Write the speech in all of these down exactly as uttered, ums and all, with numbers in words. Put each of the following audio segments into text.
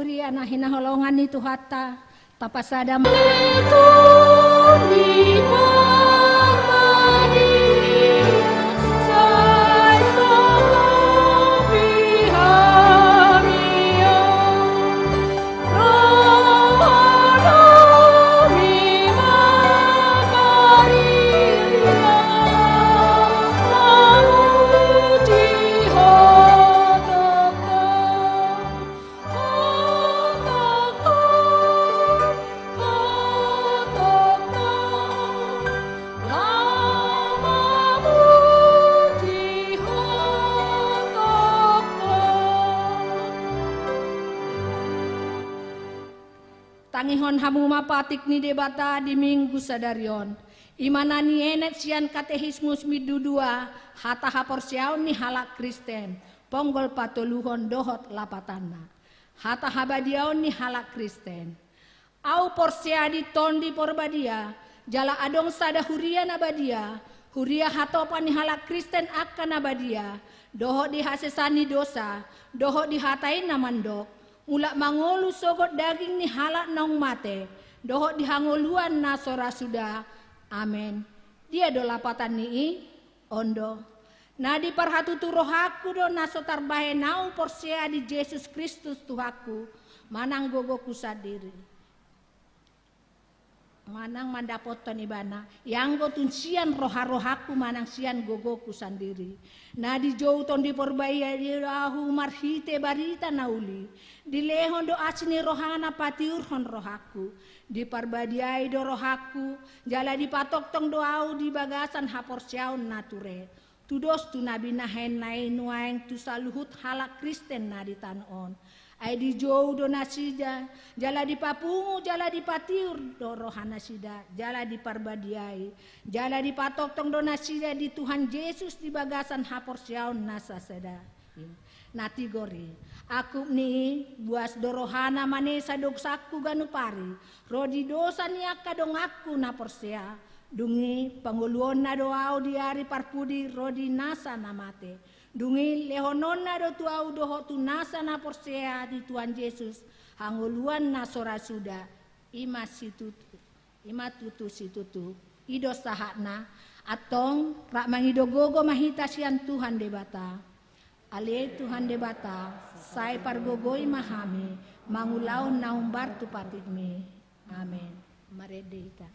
Ia na hinaholongan ni Tuhanta, tapasada Tangihon hamu ma patik ni Debata di Minggu sadari on. I ma na nienet sian Katekismus bindu dua, hata haporseaon ni halak Kristen, ponggol patoluhon dohot lapatanna. Hata habadiaon ni halak Kristen. Ahu porsea di Tondi Porbadia, jala adong sada huria na badia, huria hatopan ni halak Kristen angka na badia, dohot di hasesaan ni dosa, dohot di hata i na mandok, mulak mangolu sogot daging ni halak naung mate, dohot di hangoluan na so ra suda. Amen. Dia do lapatan ni i? On do. Na di parhatutu rohangku do na so tarbahen ahu porsea di Jesus Kristus Tuhanku, manang gogoku sandiri. Manang mandapothon ibana, ianggo tung sian roha-rohangku manang sian gogoku sandiri. Na dijou Tondi Porbadia do ahu marhite barita na uli. Dilehon do asi ni rohana patiurhon rohangku. Diparbadiai do rohangku, jala dipatongtong do ahu di bagasan haporseaon na ture. Tudos tu na binahenna i nuaeng tu saluhut halak Kristen na di tano on. Ai dijou do nasida, jala dipapungu, jala dipatiur do rohanasida, jala diparbadiai, jala dipatongtong do nasida di Tuhan Jesus di bagasan haporseaon na sasada. Na tigor i. Angkup ni i, buas do rohana manesa dosangku ganup ari, ro di dosa ni angka donganku na porsea. Dung i pangoluonna do ahu di ari parpudi ro di nasa na mate. Dung i lehononna do tu ahu dohot tu nasa na porsea di Tuhan Jesus, hangoluan na so ra suda. I ma situtu. I ma tutu situtu. I do sahatna. Antong, rap mangido gogo ma hita sian Tuhan Debata. Ale Tuhan Debata, sai pargogoi ma hami mangulahon na hombar tu patikmi. Amen. Marende hita.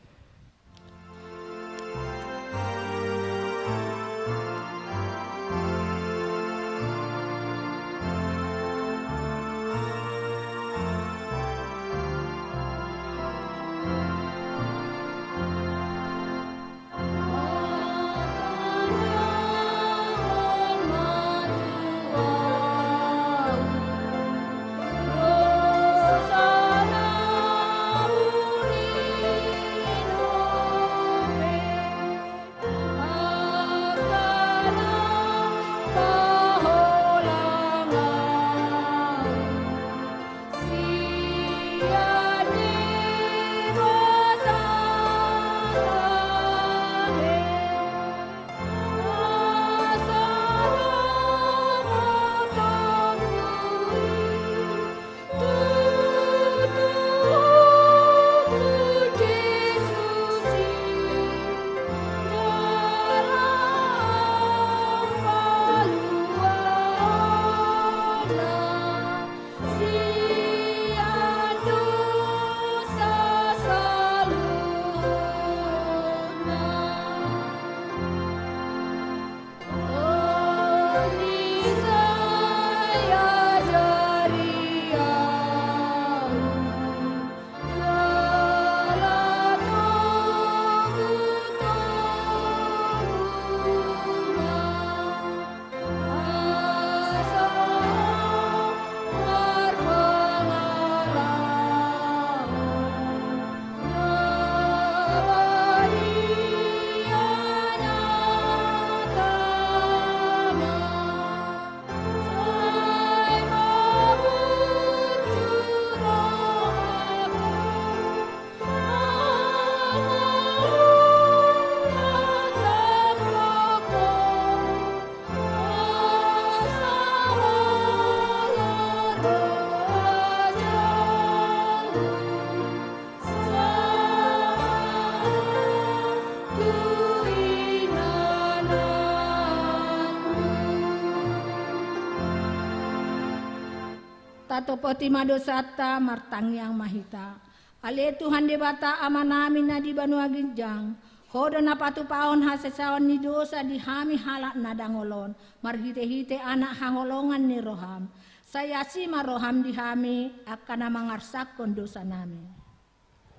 Topoti ma dosanta, martangiang ma hita. Ale Tuhan Debata Amanami na di banua ginjang, Ho do na patupahon hasesaon ni dosa di hami halak na dangol on, marhitehite Anak haholongan ni roham. Sai asi ma roham di hami, angka na mangarsakhon dosanami.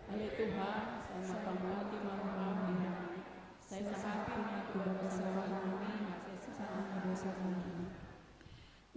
Ale Tuhan, sai marpamuati ma roham di hami, sai sahat ma tu bagasan rohanami hasesaan ni dosanami.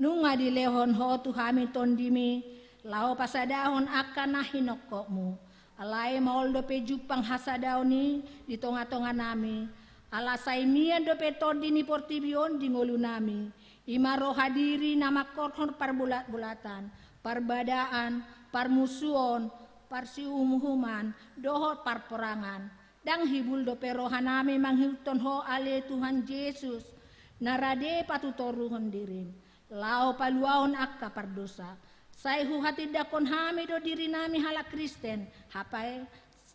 Nunga dilehon Ho tu hami Tondimi, laho pasadahon angka na hinongkopmu. Alai maol dope jumpang hasadaon i di tongatonganami, ala sai mian dope tondi ni portibi on di ngolunami, i ma roha diri na mangkorhon parbolatbolatan, parbadaan, parmusuon, parsiuhumuhuman, dohot parporangan. Ndang hibul dope rohanami mangihuthon Ho ale Tuhan Jesus, na rade patutoruhon dirim, laho paluahon angka pardosa. Sai huhatindangkon hami do dirinami halak Kristen, hape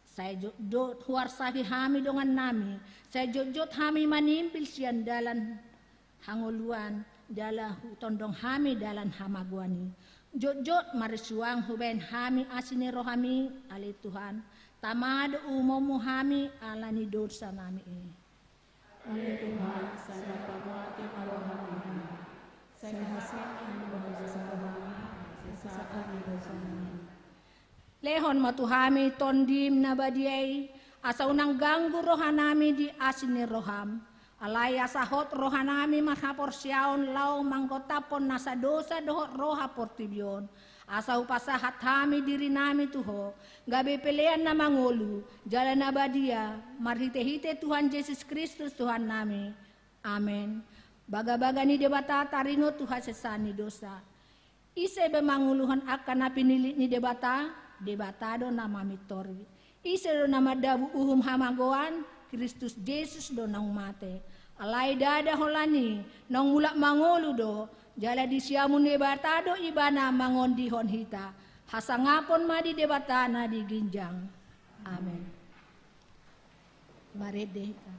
sai jotjot huarsaki hami dongannami, sai jotjot hami manimbil sian dalan hangoluan, jala hutondong hami dalan hamagoan i. Jotjot marsuang hubahen hami asi ni rohami, ale Tuhan, tama do uhumonmu hami ala ni dosanami i. Ale Tuhan, sai marpamuati ma roham di hami, sai sahat ma tu bagasan rohami hasesaan ni dosanami. Lehon ma tu hami Tondim na badia i, asa unang ganggu rohanami di asi ni roham. Alai asa hot rohanami marhaporseaon laho manggotaphon nasa dosa dohot roha portibi on. Asa hupasahat hami dirinami tu Ho, gabe pelean na mangolu, jala na badia, marhitehite Tuhan Jesus Kristus Tuhannami. Amen. Bagabaga ni Debata taringot tu hasesaan ni dosa. Ise be manguluhon angka na pinilit ni Debata? Debata do na mamintori. Ise do na mandabu uhum hamagoan? Kristus Jesus do naung mate. Alai ndada holan i, naung mulak mangolu do, jala di siamun Debata do Ibana mangondihon hita. Hasangapon ma di Debata na di ginjang. Amen. Marende hita.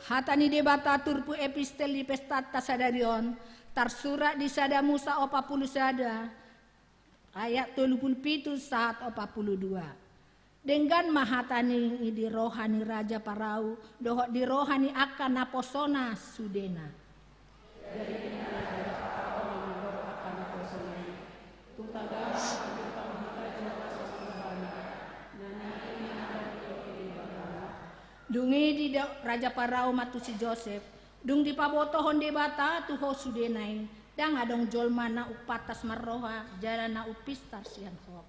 Hata ni Debata turpuk epistel di pestanta sadari on, tarsurat di sada Musa opat pulu sada, ayat tolu pulu pitu sahat opat pulu dua. Denggan ma hata ni i di roha ni Raja Parao, dohot di roha ni angka naposona sudena. Jadi ninna Raja Parao ma mandok angka naposona i: Tung tagar ma jumpang hita jolma songon ibana, na nian i adong do di Debata. Dung i didok Raja Parao ma tu si Josep: Dung dipabotohon Debata tu ho sudena i, ndang adong jolma na umpantas marroha jala na umpistar sian ho.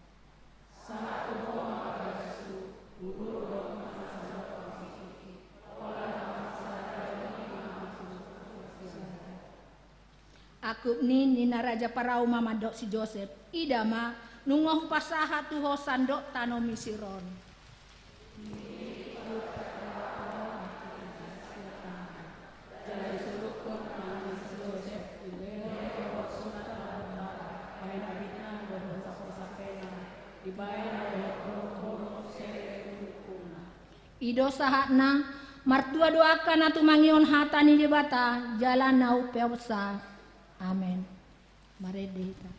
Sahat tu ho ma bagashu, udur do ma na sandok parsingkir i, holan hamasahaton i ma na sandok parsingkir i. Angkup ni i ninna Raja Parao ma mandok si Josep: Ida ma, nunga hupasahat tu ho sandok tano Misir on. Jala disulukkon tangan ni si Josep, dilehon dohot sunat na bontara, bahen abitna dohot sapor sampelna, dibahen na dohot holong-holong sere tu pungkungna. I do sahatna. Martua do angka na tumangihon hata ni Debata jala na umpeopsa. Amen. Marende hita.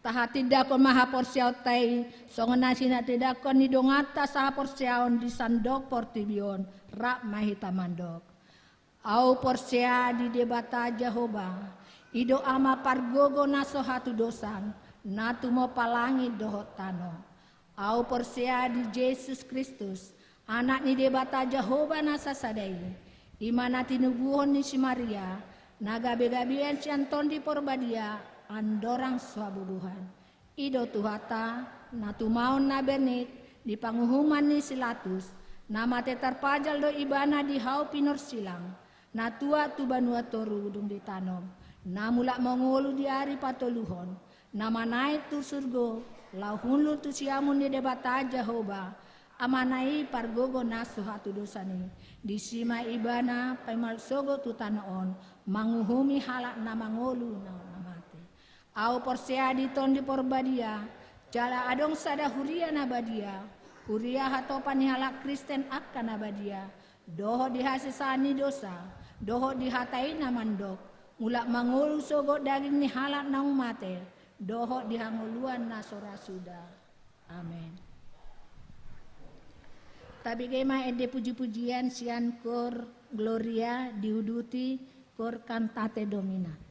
Tahatindangkon ma haporseaonta i, songon na sinatindangkon ni donganta sahaporseaon di sandok portibi on, rap ma hita mandok. Ahu porsea di Debata Jahowa, i do Ama pargogo na so hatudosan, na tumompa langit dohot tano. Ahu porsea di Jesus Kristus, Anak ni Debata Jahowa na sasada i, i ma na tinubuhon ni si Maria, na gabegabean sian Tondi Porbadia, andorang so habubuhan. I do Tuhanta, na tumaon na bernit di panguhuman ni si Latus, na mate tarpajal do ibana di hau pinorsilang, na tuat tu banua toru dung ditanom, na mulak mangolu di ari patoluhon, na manaek tu surgo, laho hundul tu siamun ni Debata Jahowa, Amana i pargogo na so hatudosan i. Disi ma ibana paima sogot tu tano on, manguhumi halak na mangolu na, na mate. Ahu porsea di Tondi Porbadia, jala adong sada huria na badia, huria hatopan ni halak Kristen angka na badia, dohot di hasesaan ni dosa, dohot di hata i na mandok, mulak mangolu sogot daging ni halak naung mate, dohot di hangoluan na so ra suda. Amen. Tabege ma ende puji-pujian sian kor Gloria diuduti kor Cantate Domina.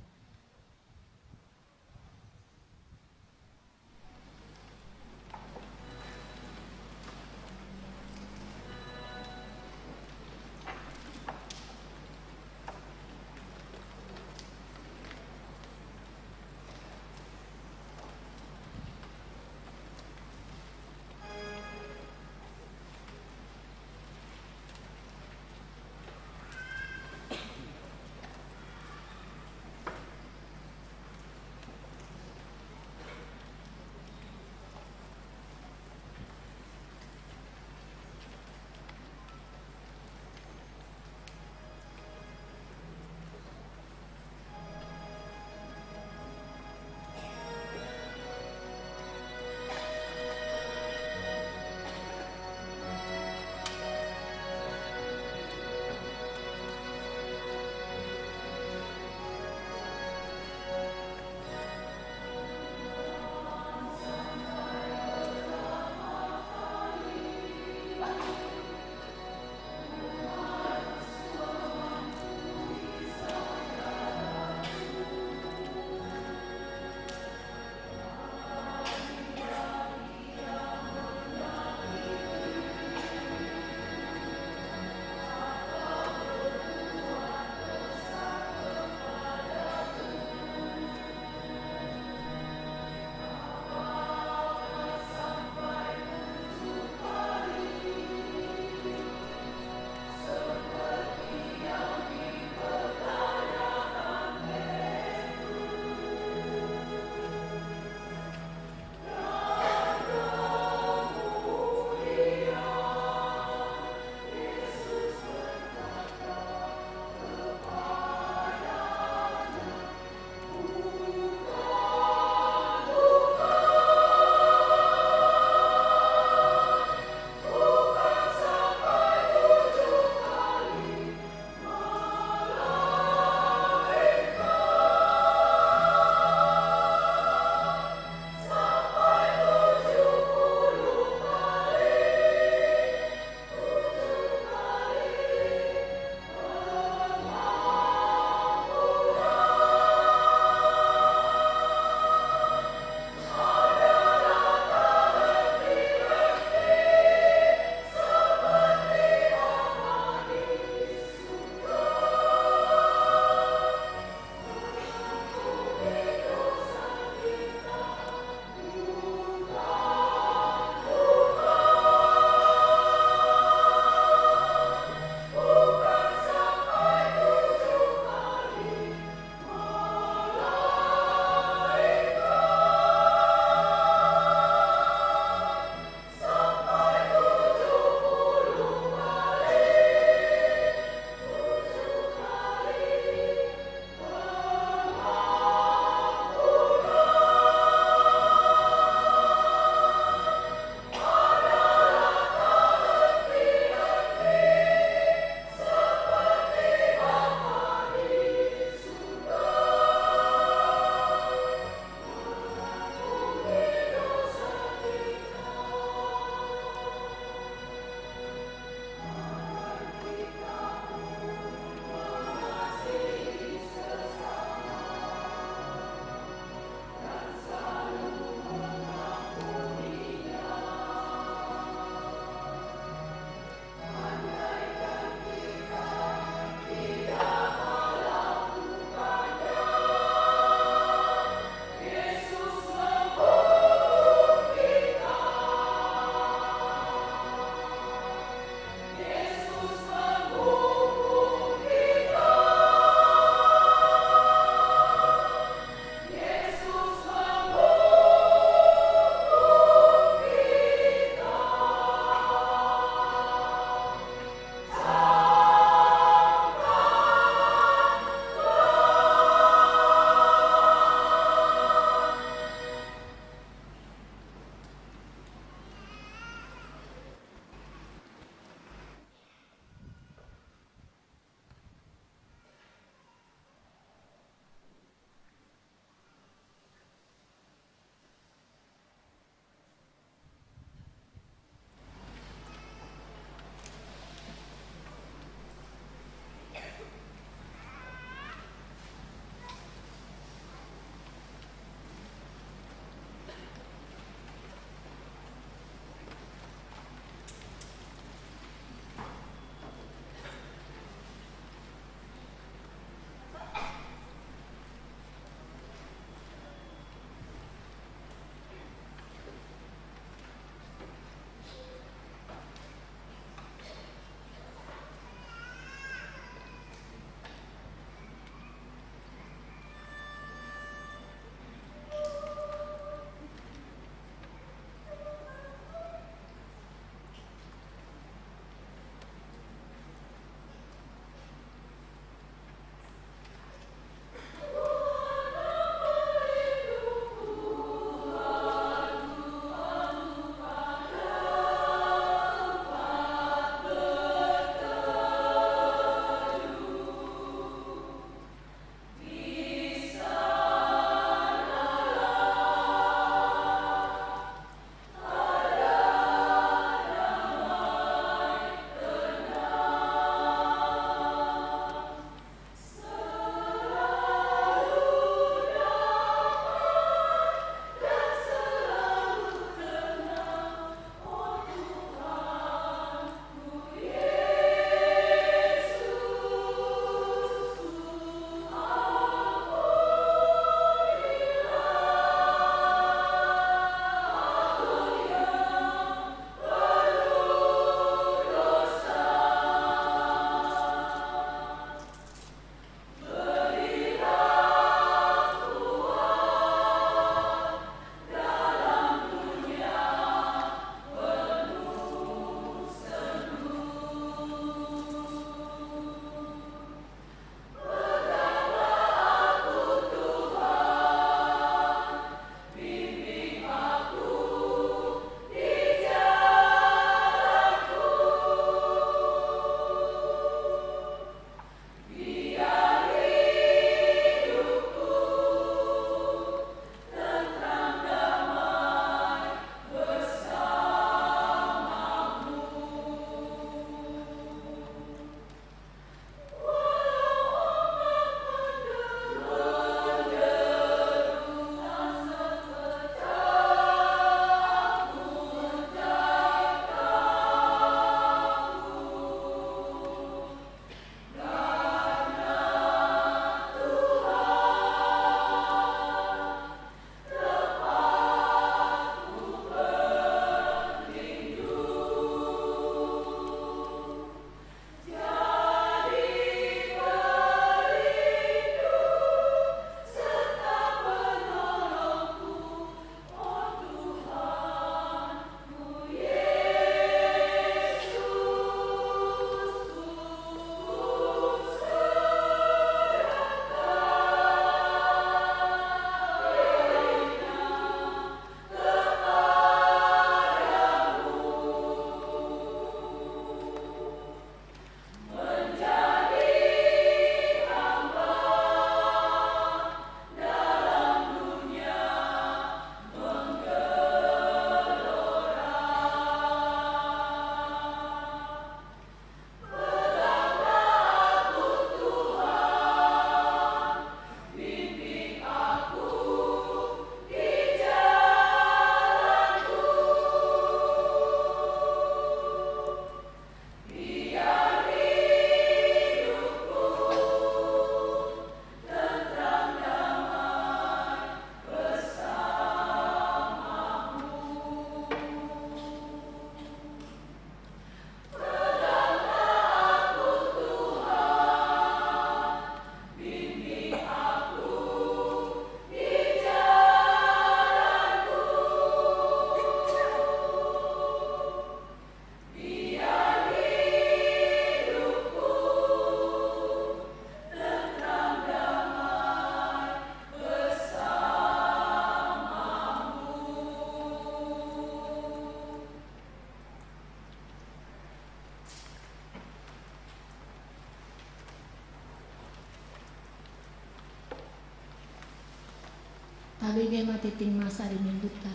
Tabege ma tingting masa di Mingguta.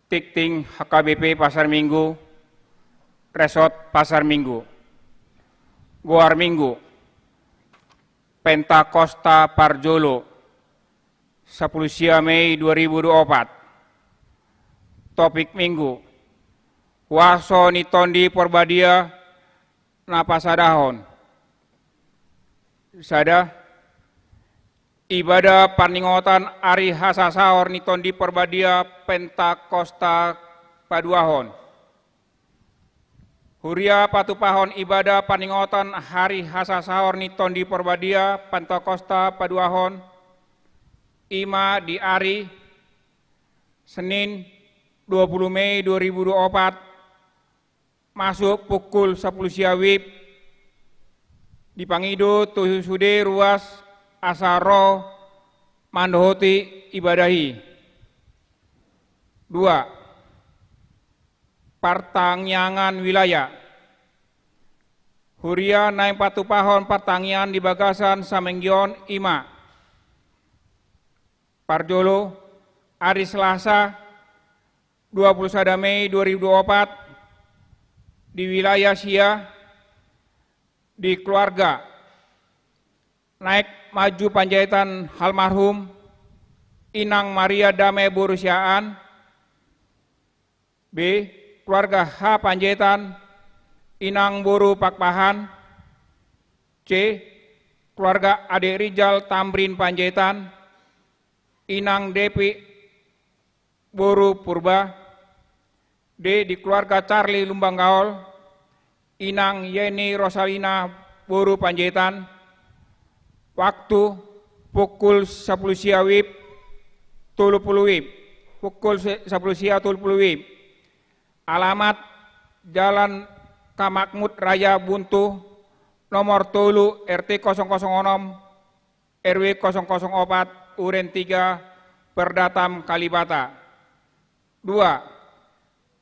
Tingting H K B P Pasar Minggu, Resort Pasar Minggu. Goar Minggu, Pentakosta parjolo, sapulu sia Mei dua ribu dua opat. Topik Minggu, huaso ni Tondi Porbadia na pasadahon. Sada, ibadah parningotan ari hasasaor ni Tondi Porbadia Pentakosta paduahon. Huria patupahon ibadah parningotan ari hasasaor ni Tondi Porbadia Pentakosta paduahon, i ma di ari Senin dua pulu Mei dua ribu dua opat, masuk pukul sapulu sia WIB, dipangido tu sude ruas asa ro mandohoti ibadah i. Dua, partangiangan wilayah. Huria naeng patupahon partangiangan di bagasan saminggu on i ma: parjolo, ari Selasa dua pulu sada Mei dua ribu dua opat, di wilayah sia, di keluarga Naek Maju Panjaitan almarhum Inang Maria Dame boru Siahaan. B, keluarga H Panjaitan, Inang boru Pakpahan. C, keluarga Ade Rijal Tamrin Panjaitan, Inang Devi boru Purba. D, di keluarga Charlie Lumban Gaol, Inang Yeni Rosalina boru Panjaitan. Waktu, pukul sapulu sia WIB, tolu pulu WIB. Pukul se-, sapulu sia tolu pulu WIB. Alamat, Jalan Kamakmud Raya Buntu, nomor tolu, R T kosong kosong onom, R W kosong kosong opat, Uren tiga, Perdatam, Kalibata. Dua,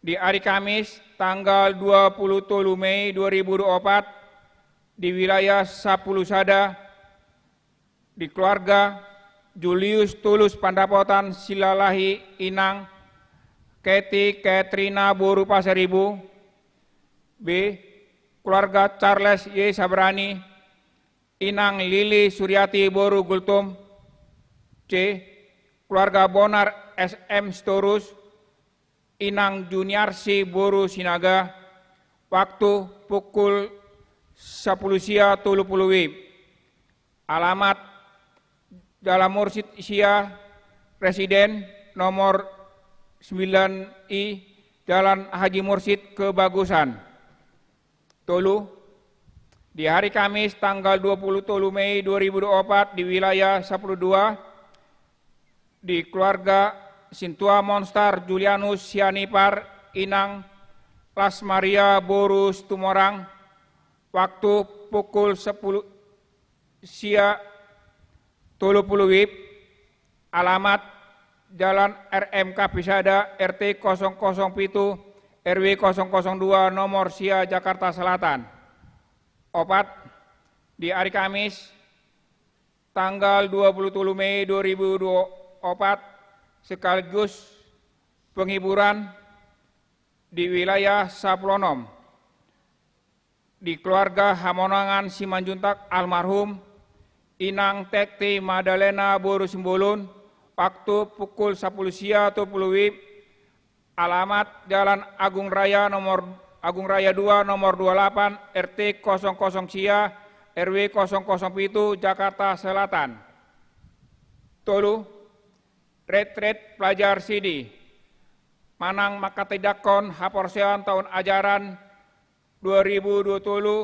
di ari Kamis tanggal dua pulu tolu Mei dua ribu dua opat, di wilayah sapulu sada, di keluarga Julius Tulus Pandapotan Silalahi, Inang Keti Katrina boru Pasaribu. B, keluarga Charles Y Sabrani, Inang Lili Suryati boru Gultom. C, keluarga Bonar S M Sitorus, Inang Juniarsi boru Sinaga. Waktu, pukul sapulu sia tolu pulu WIB. Alamat, Jalan Mursyid sia, Residen nomor sembilan I, Jalan Haji Mursyid Kebagusan. Tolu, di hari Kamis tanggal dua puluh tolu Mei dua ribu dua puluh empat, di wilayah sapuluh dua, di keluarga Sintua Monstar Julianus Sianipar, Inang Las Maria boru Situmorang, waktu pukul sepuluh sia tolu puluh WIB, alamat Jalan R M Kapisada, R T kosong kosong pitu, R W kosong kosong dua, nomor sia, Jakarta Selatan. Opat, di hari Kamis, tanggal dua puluh tolu Mei dua ribu dua puluh empat, sekaligus penghiburan di wilayah sapuluh onom. Di keluarga Hamonangan Simanjuntak almarhum, Inang Tekti Madalena boru Simbolon, waktu pukul sapuluh sia tolu puluh WIB, alamat Jalan Agung Raya nomor, Agung Raya dua nomor dua lapan, R T kosong kosong sia, R W kosong kosong pitu, Jakarta Selatan. Tolu, retret pelajar sidi, manang manghatindanghon haporseaon taon ajaran dua ribu dua puluh tolu,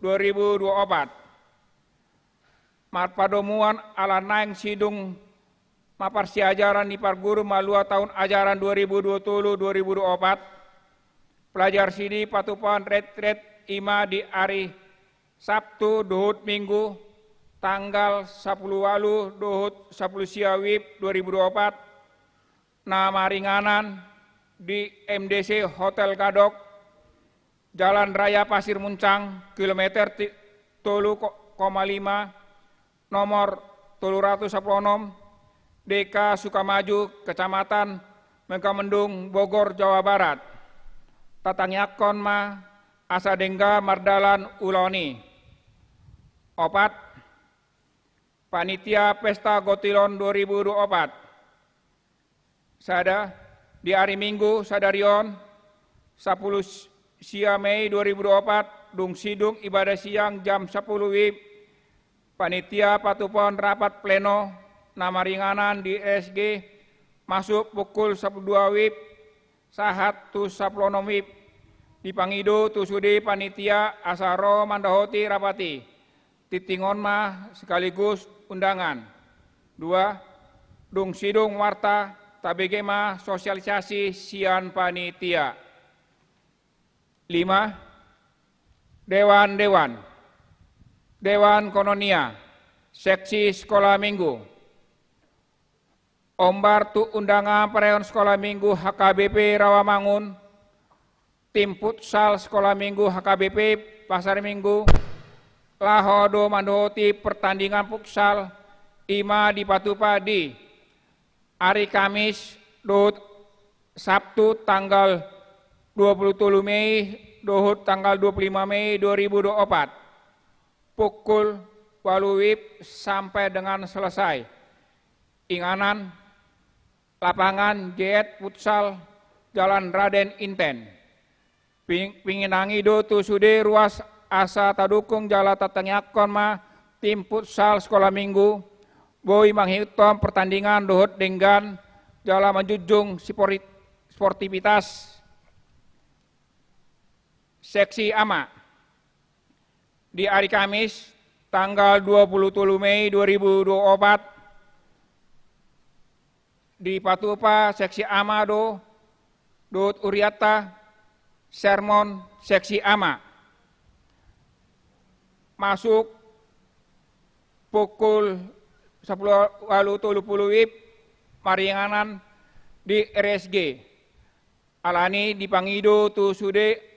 dua ribu dua puluh empat. Marpadomuan ala naeng sidung ma parsiajaran ni parguru malua taon ajaran dua ribu dua puluh tolu, dua ribu dua puluh empat. Pelajar sidi patupaon retret i ma di ari Sabtu dohot Minggu, tanggal sapuluh ualu dohot sapuluh sia WIB dua ribu dua puluh empat, na maringanan di M D C Hotel Gadok, Jalan Raya Pasir Muncang, kilometer ti-, tolu ko-, koma lima, nomor tolu ratus sapuluh onom, D K Sukamaju, Kecamatan Megamendung, Bogor, Jawa Barat. Tatangiangkon ma asa denggan mardalan ulaon i. Opat, Panitia Pesta Gotilon dua ribu dua puluh empat. Sada, di ari Minggu sadari on, sapuluh sia Mei dua ribu dua puluh empat, dung sidung ibadah siang jam sapuluh wib, panitia patupahon rapat pleno na maringanan di R S G masuk pukul sapuluh dua wib sahat tu sapuluh onom wib. Dipangido tu sude panitia asa ro mandohoti rapat i. Tingting on ma sekaligus undangan. Dua, dung sidung warta, tabege ma sosialisasi sian panitia. Lima, dewan-dewan. Dewan kononia, seksi sekolah minggu. Ombar tu undangan parayaan sekolah minggu H K B P Rawamangun, tim futsal sekolah minggu H K B P Pasar Minggu, laho do mandohoti pertandingan futsal, i ma dipatupa di ari Kamis dohot Sabtu tanggal dua puluh tolu Mei dohot tanggal dua puluh lima Mei dua ribu dua puluh empat, pukul walu wib sampai dengan selesai. Inganan, lapangan J F Futsal, Jalan Raden Inten. Ping-, pinangido tu sude ruas asa tadukung jala tatangiangkon ma tim futsal sekolah minggu, boi mangihuthon pertandingan dohot denggan jala manjunjung sipori-, sportivitas. Seksi ama. Di ari Kamis, tanggal dua puluh tolu Mei dua ribu dua puluh empat, dipatupa seksi ama do, dohot hurianta, sermon seksi ama. Masuk pukul sapuluh walu tolu puluh wib, maringanan di R S G. Alani dipangido tu sude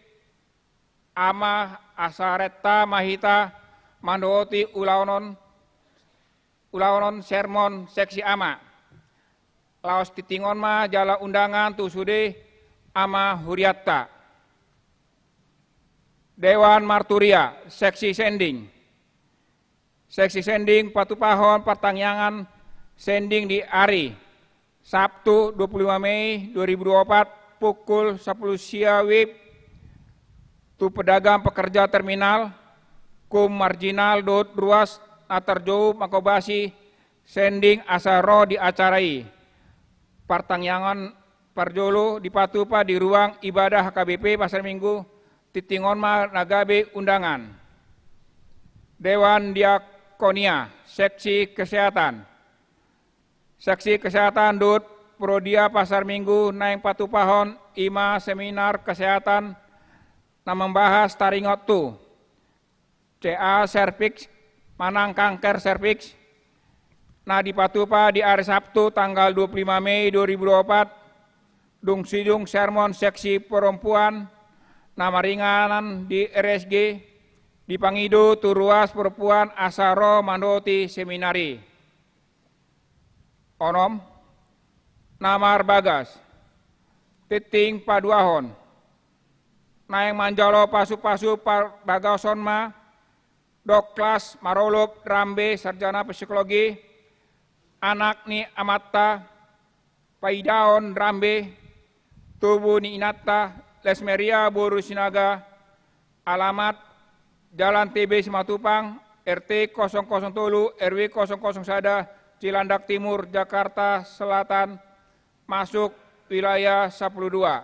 ama asa renta ma hita mandohoti ulaon on, ulaon on sermon seksi ama. Laos tingting on ma jala undangan tu sude ama hurianta. Dewan marturia, seksi sending. Seksi sending patupahon partangiangan sending di ari Sabtu dua puluh lima Mei dua ribu dua puluh empat pukul sapuluh sia wib tu pedagang pekerja terminal, koum marginal dohot ruas na tarjou mangkobasi sending asa ro di acara i. Partangiangan parjolo dipatupa di ruang ibadah H K B P Pasar Minggu, tingting on ma na gabe undangan. Dewan Diakonia, seksi kesehatan. Seksi kesehatan dohot Prodia Pasar Minggu naeng patupahon i ma seminar kesehatan na membahas taringot tu C A serviks manang kanker serviks, na dipatupa di ari Sabtu tanggal dua puluh lima Mei dua ribu dua puluh empat, dung sidung sermon seksi perempuan na maringanan di R S G, dipangido tu ruas perempuan asa ro mandohoti seminar i. Onom, na marbagas. Tingting paduahon. Naeng manjalo pasupasu parbagason ma, Doklas Marolop Rambe, sarjana psikologi, anak ni amanta Paidaon Rambe, tubu ni inanta Lesmeria boru Sinaga, alamat Jalan T B Simatupang, R T kosong kosong tolu, R W kosong kosong sada, Cilandak Timur, Jakarta Selatan, masuk wilayah sapuluh dua.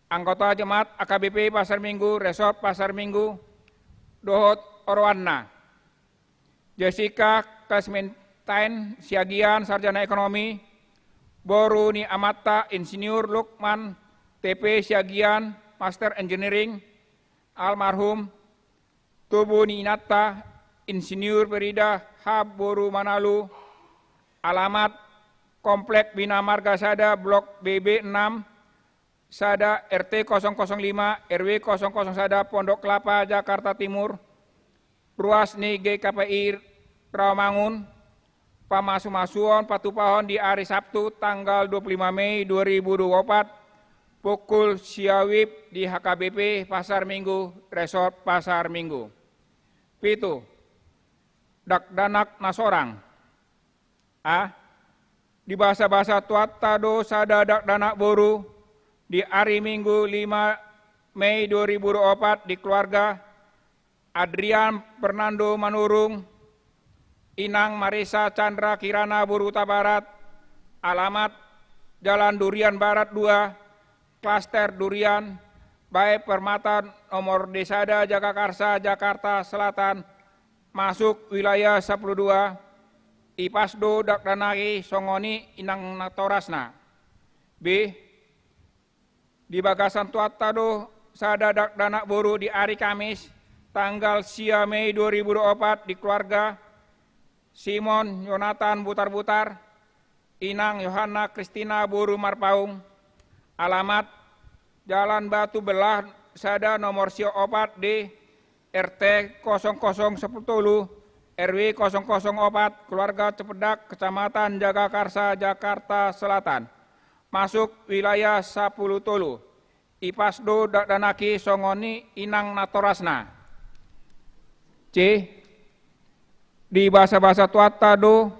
Anggota jemaat A K B P Pasar Minggu, Resort Pasar Minggu, dohot oroanna. Jessica Clementine Siagian, sarjana ekonomi, boru ni amanta Insinyur Lukman T P Siagian, Master Engineering, almarhum, tubu ni inanta Insinyur Ferida Hab boru Manalu, alamat Komplek Bina Marga Sada, Blok B B enam, sada R T kosong kosong lima R W kosong kosong sada Pondok Kelapa, Jakarta Timur, ruas ni G K P I Rawamangun, pamasumasuon patupahon di ari Sabtu tanggal dua puluh lima Mei dua ribu dua puluh opat, pukul sia WIB di H K B P Pasar Minggu, Resort Pasar Minggu. Pitu, dakdanak na sorang. A. Dibasabasa Tuhanta do sada dakdanak boru di ari Minggu lima Mei dua ribu dua puluh opat di keluarga Adrian Fernando Manurung, Inang Marisa Chandra Kirana boru Hutabarat, alamat Jalan Durian Barat dua, Klaster Durian, Bae Permata, nomor D sada, Jagakarsa, Jakarta Selatan, masuk wilayah sampulu dua, ipas do dakdanak i songon i inang natorasna. B. Di bagasan Tuhanta do sada dakdanak boru di ari Kamis, tanggal sia Mei dua ribu dua puluh opat di keluarga Simon Yonatan Butarbutar, Inang Yohana Kristina boru Marpaung, alamat Jalan Batu Belah sada, nomor sia opat D, R T kosong kosong sampulu tolu, R W kosong kosong opat, keluarga Cipedak, Kecamatan Jagakarsa, Jakarta Selatan, masuk wilayah sampulu tolu, ipas do dakdanak i songon i inang natorasna. C. Dibasabasa Tuhanta do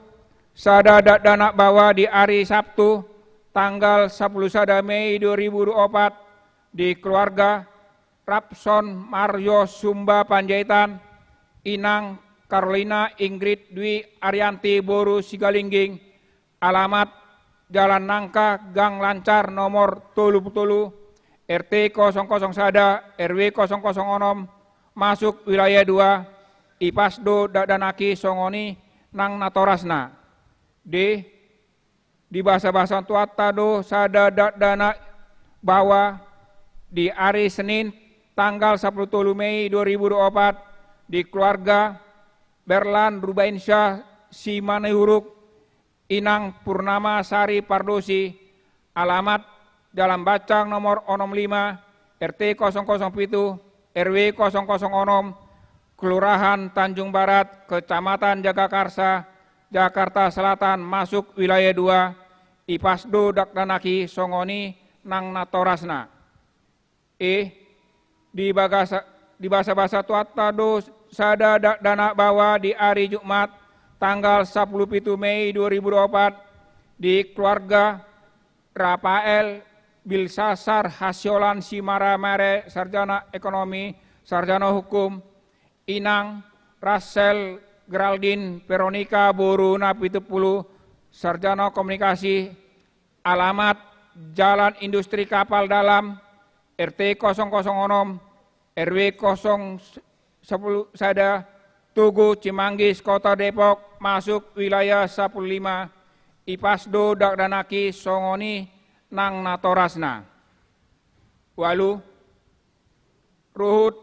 sada dakdanak baoa di ari Sabtu tanggal sampulu sada Mei dua ribu dua puluh opat di keluarga Rapson Mario Sumba Panjaitan, Inang Carolina Ingrid Dwi Arianti boru Sigalingging, alamat Jalan Nangka, Gang Lancar, nomor tolu pulu tolu, R T kosong kosong sada, R W kosong kosong onom, masuk wilayah dua, ipas do dakdanak i songon i nang natorasna. D. Dibasabasa Tuhanta do sada dakdanak baoa di ari Senin tanggal sampulu tolu Mei dua ribu dua puluh opat di keluarga Berlan Rubainsyah Simanihuruk, Inang Purnama Sari Pardosi, alamat Jalan Bancang nomor onom lima, R T kosong kosong pitu, R W kosong kosong onom, Kelurahan Tanjung Barat, Kecamatan Jagakarsa, Jakarta Selatan, masuk wilayah dua, ipas do dakdanak i songon i nang natorasna. E. Dibagasa-, dibasabasa Tuhanta do sada dakdanak baoa di ari Jumat tanggal sampulu pitu Mei dua ribu dua puluh opat di keluarga Rafael Bilsasar Hasiolan Simaramare, sarjana ekonomi, sarjana hukum, Inang Rachel Geraldine Veronica boru Napitupulu, sarjana komunikasi, alamat Jalan Industri Kapal Dalam, R T kosong kosong onom, R W kosong sampulu sada, Tugu Cimanggis, Kota Depok, masuk wilayah sampulu lima, ipas do dakdanak i songon i nang natorasna. Ualu, ruhut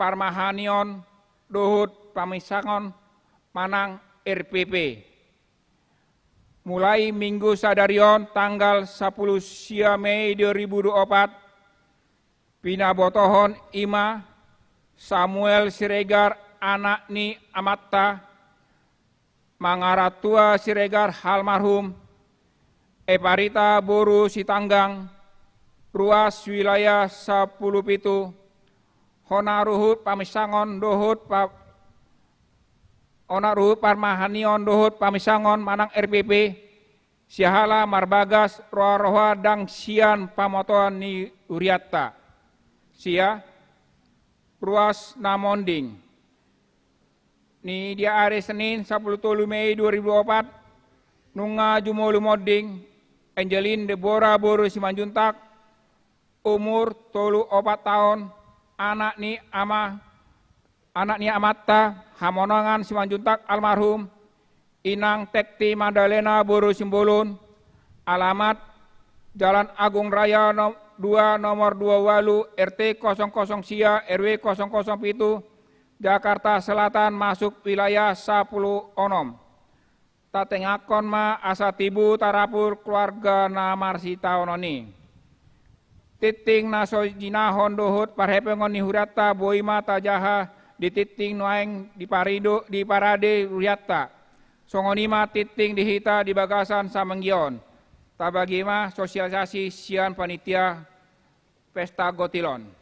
parmahanion dohot pamisangon manang R P P. Mulai Minggu sadari on tanggal sampulu sia Mei dua ribu dua puluh opat, pinabotohon i ma Samuel Siregar, anak ni amanta, Mangaratua Siregar almarhum, Eparita boru Sitanggang, ruas wilayah sampulu pitu, hona ruhut pamisangon dohot pa-, hona ruhut parmahanion dohot pamisangon manang R P P, siala marbagas roha-roha ndang sian pamotoan ni hurianta. Sia, ruas na monding. Ni di ari Senin sampulu tolu Mei dua ribu dua puluh opat, nunga jumolo monding Angelin Deborah boru Simanjuntak, umur tolu opat taon, anak ni ama, anak ni amanta Hamonangan Simanjuntak almarhum, Inang Tekti Madalena boru Simbolon, alamat Jalan Agung Raya no-, dua, nomor dua ualu, R T kosong kosong sia, R W kosong kosong pitu, Jakarta Selatan, masuk wilayah sampulu onom. Tatangihon ma asa tibu tarapul keluarga na marsitaonon i. Tingting na so jinahon dohot parhepengon ni hurianta boi ma tajaha di tingting nuaeng di parido, di parade hurianta. Songon i ma tingting di hita di bagasan saminggu on. Tabagi ma sosialisasi sian panitia Pesta Gotilon.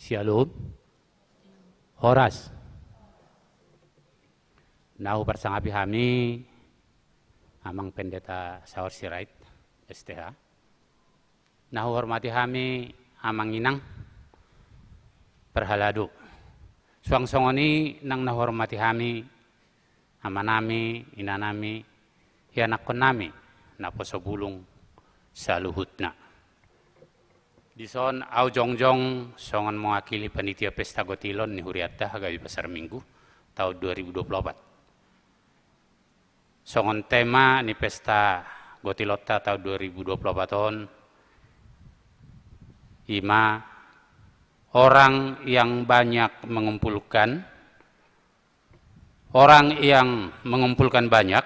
Syalom. Horas. Na huparsangapi hami Amang Pendeta Saur Sirait, S T H. Na huhormati hami Amang Inang parhalado. Suang songon i nang na huhormati hami amanami, inanami, ianakkonnami naposo bulung saluhutna. Dison au jongjong songon mewakili panitia Pesta Gotilon ni hurianta H K B P Pasar Minggu taon dua ribu dua puluh opat. Songon tema ni Pesta Gotilonta taon dua ribu dua puluh opat on, i ma orang yang banyak mengumpulkan, orang yang mengumpulkan banyak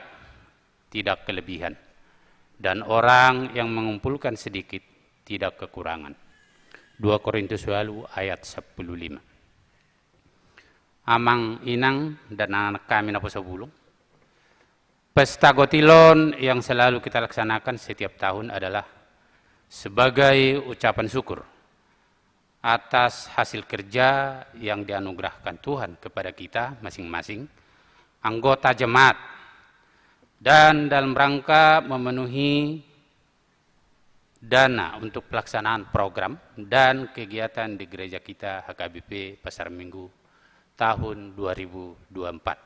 tidak kelebihan, dan orang yang mengumpulkan sedikit tidak kekurangan. Dua Korintus walu ayat sepuluh lima. Amang, inang, dan anak-anak kami naposo bulung. Pesta Gotilon yang selalu kita laksanakan setiap tahun adalah sebagai ucapan syukur atas hasil kerja yang dianugerahkan Tuhan kepada kita masing-masing anggota jemaat, dan dalam rangka memenuhi dana untuk pelaksanaan program dan kegiatan di gereja kita H K B P Pasar Minggu tahun dua ribu dua puluh empat.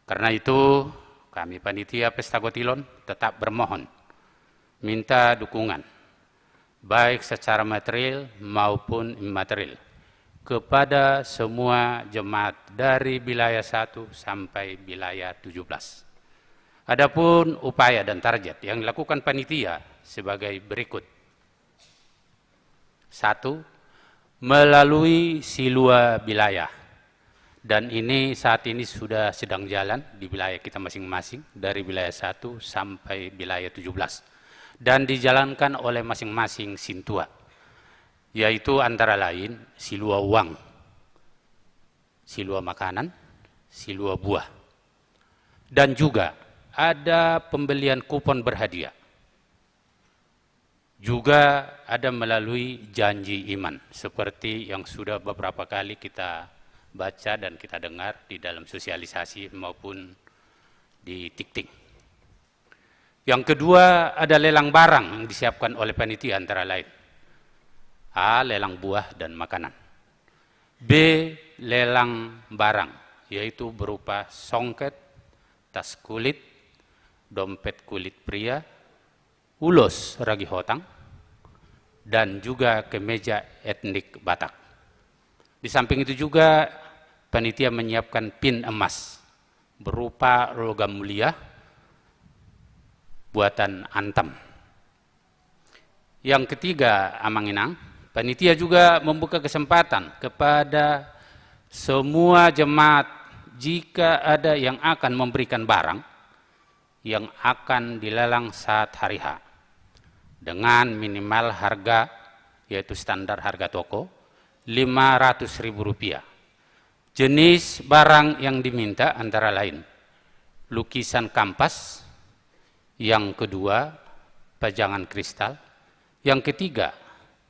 Karena itu, kami panitia Pesta Gotilon tetap bermohon, minta dukungan, baik secara material maupun imaterial, kepada semua jemaat dari wilayah satu sampai wilayah tujuh belas. Adapun upaya dan target yang dilakukan panitia sebagai berikut. Satu, melalui Silua wilayah. Dan ini saat ini sudah sedang jalan di wilayah kita masing-masing, dari wilayah satu sampai wilayah tujuh belas. Dan dijalankan oleh masing-masing sintua, yaitu antara lain Silua uang, Silua makanan, Silua buah. Dan juga ada pembelian kupon berhadiah. Juga ada melalui janji iman, seperti yang sudah beberapa kali kita baca dan kita dengar di dalam sosialisasi maupun di tingting. Yang kedua, ada lelang barang yang disiapkan oleh panitia, antara lain: A, lelang buah dan makanan. B, lelang barang, yaitu berupa songket, tas kulit, dompet kulit pria, ulos ragi hotang, dan juga kemeja etnik Batak. Di samping itu juga, panitia menyiapkan pin emas berupa logam mulia buatan Antam. Yang ketiga, Amang Inang, panitia juga membuka kesempatan kepada semua jemaat, jika ada yang akan memberikan barang yang akan dilelang saat hari H, dengan minimal harga, yaitu standar harga toko, lima ratus ribu rupiah. Jenis barang yang diminta antara lain lukisan kampas, yang kedua pajangan kristal, yang ketiga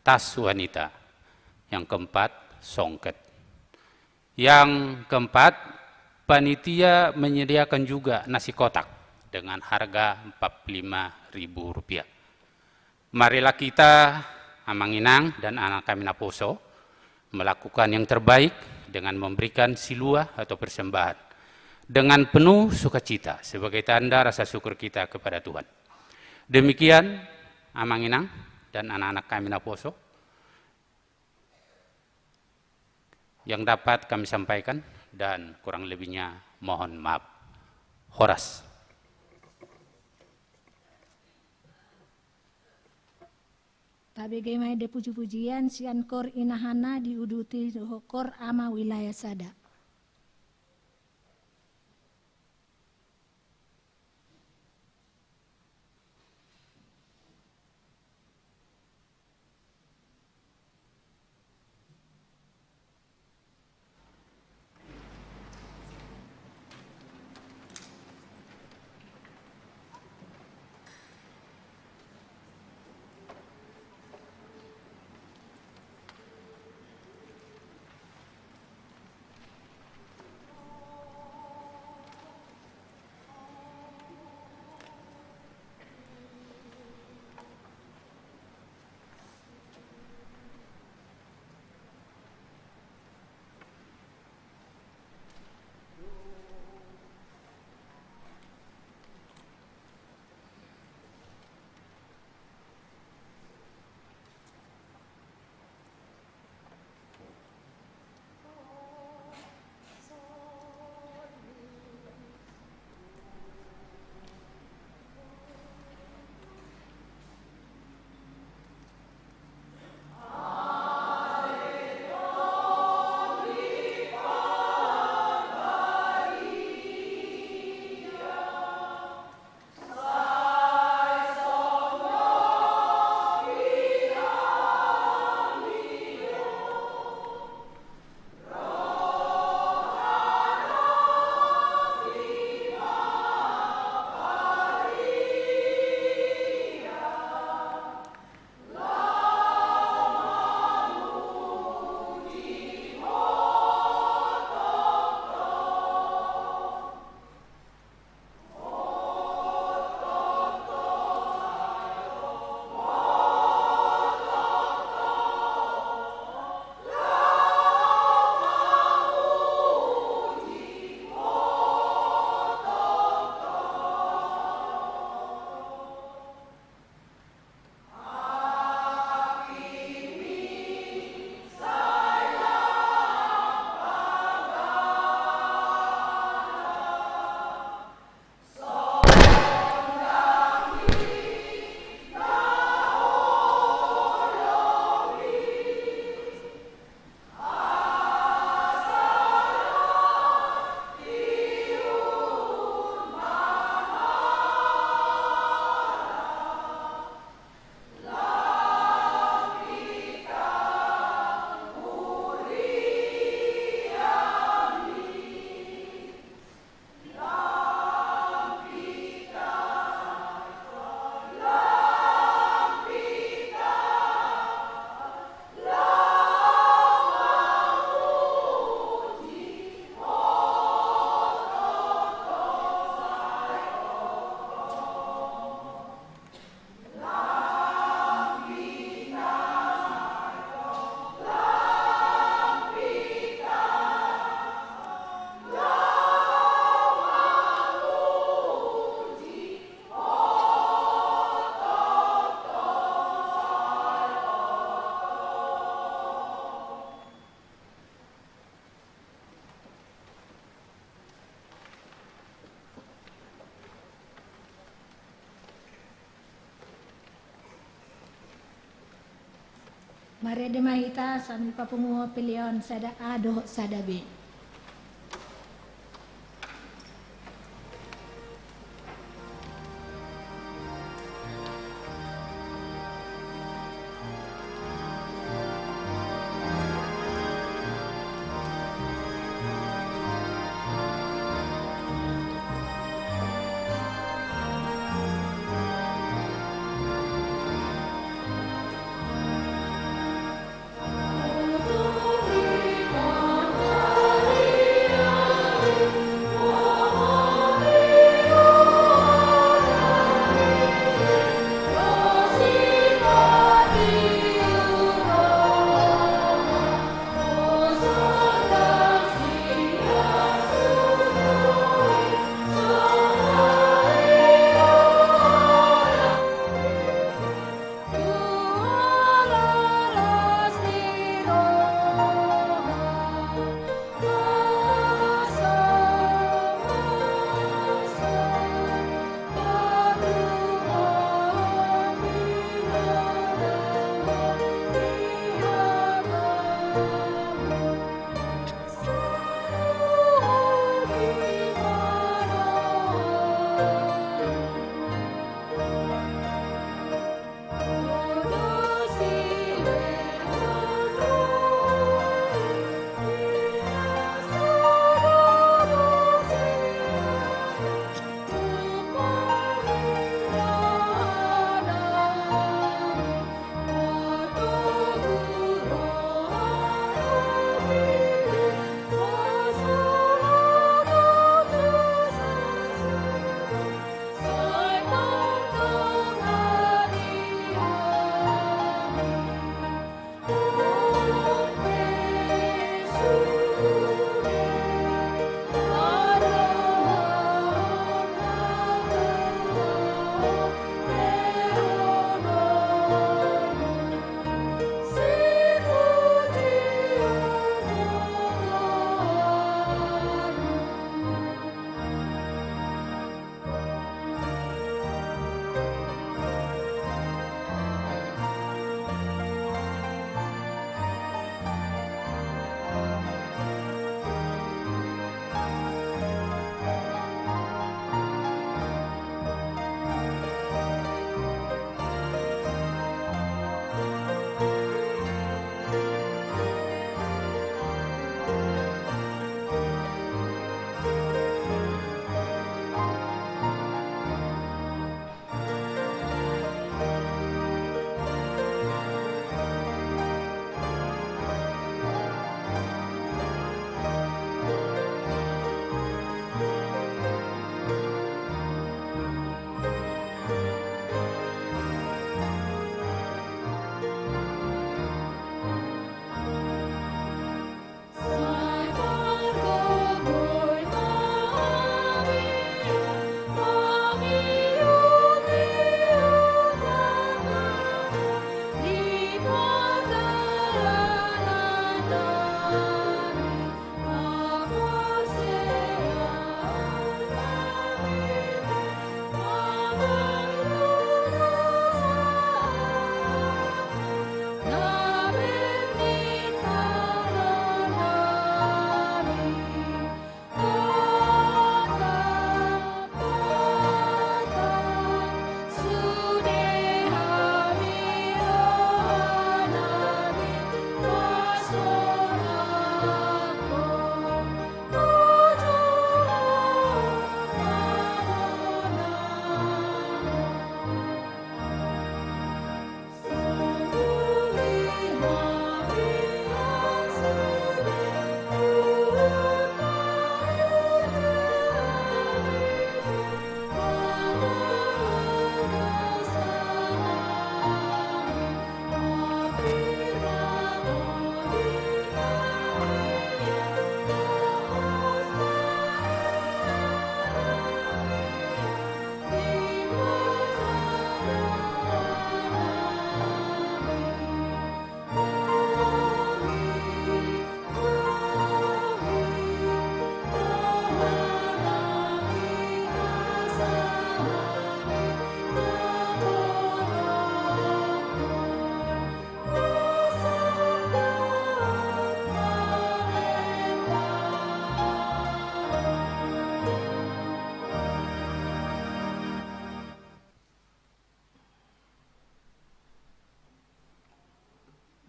tas wanita, yang keempat songket. Yang keempat, panitia menyediakan juga nasi kotak dengan harga empat puluh lima ribu rupiah. Marilah kita, Amang Inang dan anak kami naposo, melakukan yang terbaik dengan memberikan silua atau persembahan dengan penuh sukacita sebagai tanda rasa syukur kita kepada Tuhan. Demikian, Amang Inang dan anak-anak kami naposo, yang dapat kami sampaikan, dan kurang lebihnya mohon maaf. Horas. Tabege ma ende pujipujian sian kor Inahana diuduti dohot kor Ama Wilayah Sada. Marende ma hita sambil papungu peleon sada A dohot sada B.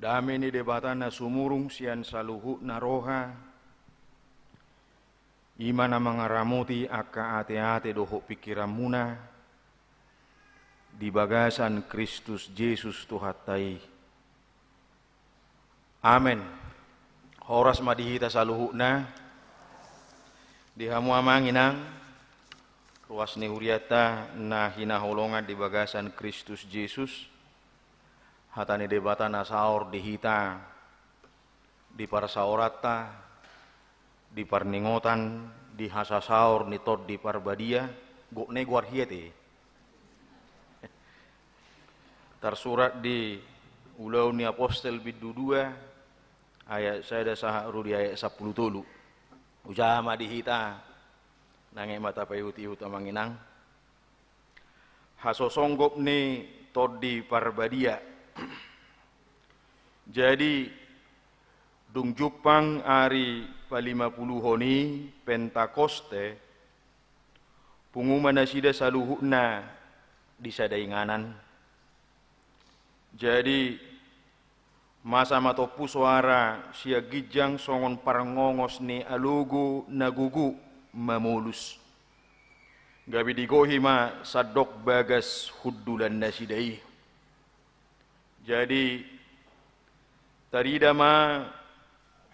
Dame ni Debata na sumurung sian saluhutna roha, i ma na mangaramoti angka ateate dohot pingkiranmuna di bagasan Kristus Jesus Tuhanta i. Amen. Horas ma di hita saluhutna. Di hamu amang inang, ruas ni hurianta na hinaholongan di bagasan Kristus Jesus, hata ni Debata na saor di hita, di parsaoranta, di parningotan, di hasasaor ni Tondi Parbadia, gok na i goar hian i. Tarsurat di Ulaon ni Apostel bindu dua, ayat sada sahat ro di ayat sampulu tolu. Usaha ma di hita, nang i ma tapaihutihut amang inang. Hasosonggop ni Tondi Parbadia. Jadi, dung jumpang ari palimapuluhon i, Pentakoste, pungu ma nasida saluhutna di sada inganan. Jadi, masa ma tompu soara sian ginjang songon parngongos ni alogo na gogo mamolus. Gabe digohi ma sandok bagas hundulan nasida i. Jadi, tarida ma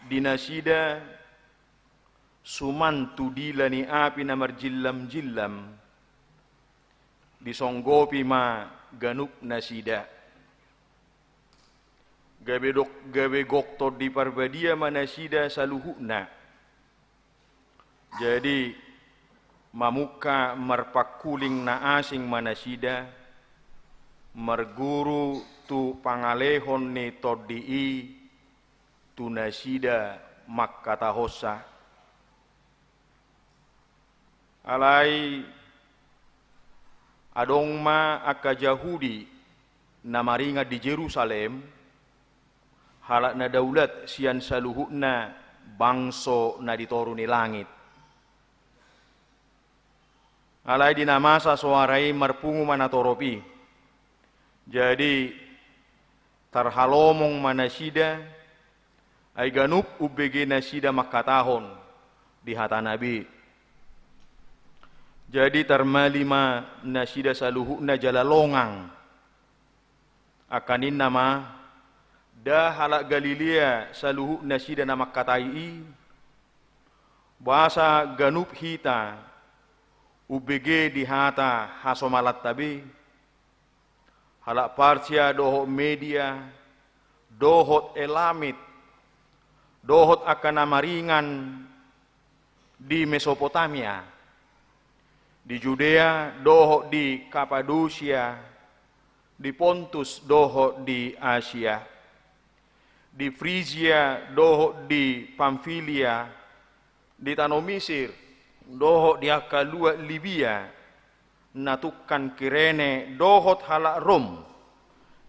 di nasida suman tu dila ni api na marjillamjillam, disonggopi ma ganup nasida. Gabe dok-, gabe gok Tondi Parbadia ma nasida saluhutna. Jadi, mamungka marpangkuling na asing ma nasida, marguru tu pangalehon ni Tondi i tu nasida mangkatahonsa. Alai adong ma angka Jahudi na maringan di Jerusalem, halak na daulat sian saluhutna bangso na di toru ni langit. Alai di na masa soara i marpungu ma natorop i. Jadi, tarhalomong ma nasida, ai ganup umbege nasida mangkatahon di hatana be. Jadi, tarmali ma nasida saluhutna jala longang. Angka ninna ma, nda halak Galilea saluhut nasida na mangkatai i, boasa ganup hita umbege di hata hasomalanta be? Halak Parsia dohot Media, dohot Elamit, dohot angka na maringan di Mesopotamia, di Judea dohot di Kapadosia, di Pontus dohot di Asia, di Frisia dohot di Pamfilia, di tano Misir dohot di angka luat Libia, na tungkan Kirene dohot halak Rom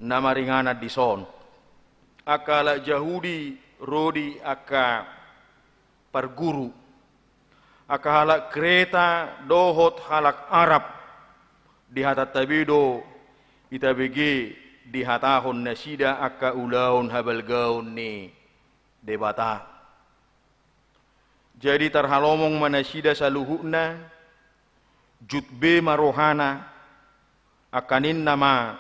na maringanan dison. Angka halak Jahudi ro di angka parguru. Angka halak Kreta dohot halak Arab, di hatanta be do itabege dihatahon nasida angka ulaon habalgaon ni Debata. Jadi tarhalomong ma nasida saluhutna, jut be ma rohana, angka ninna ma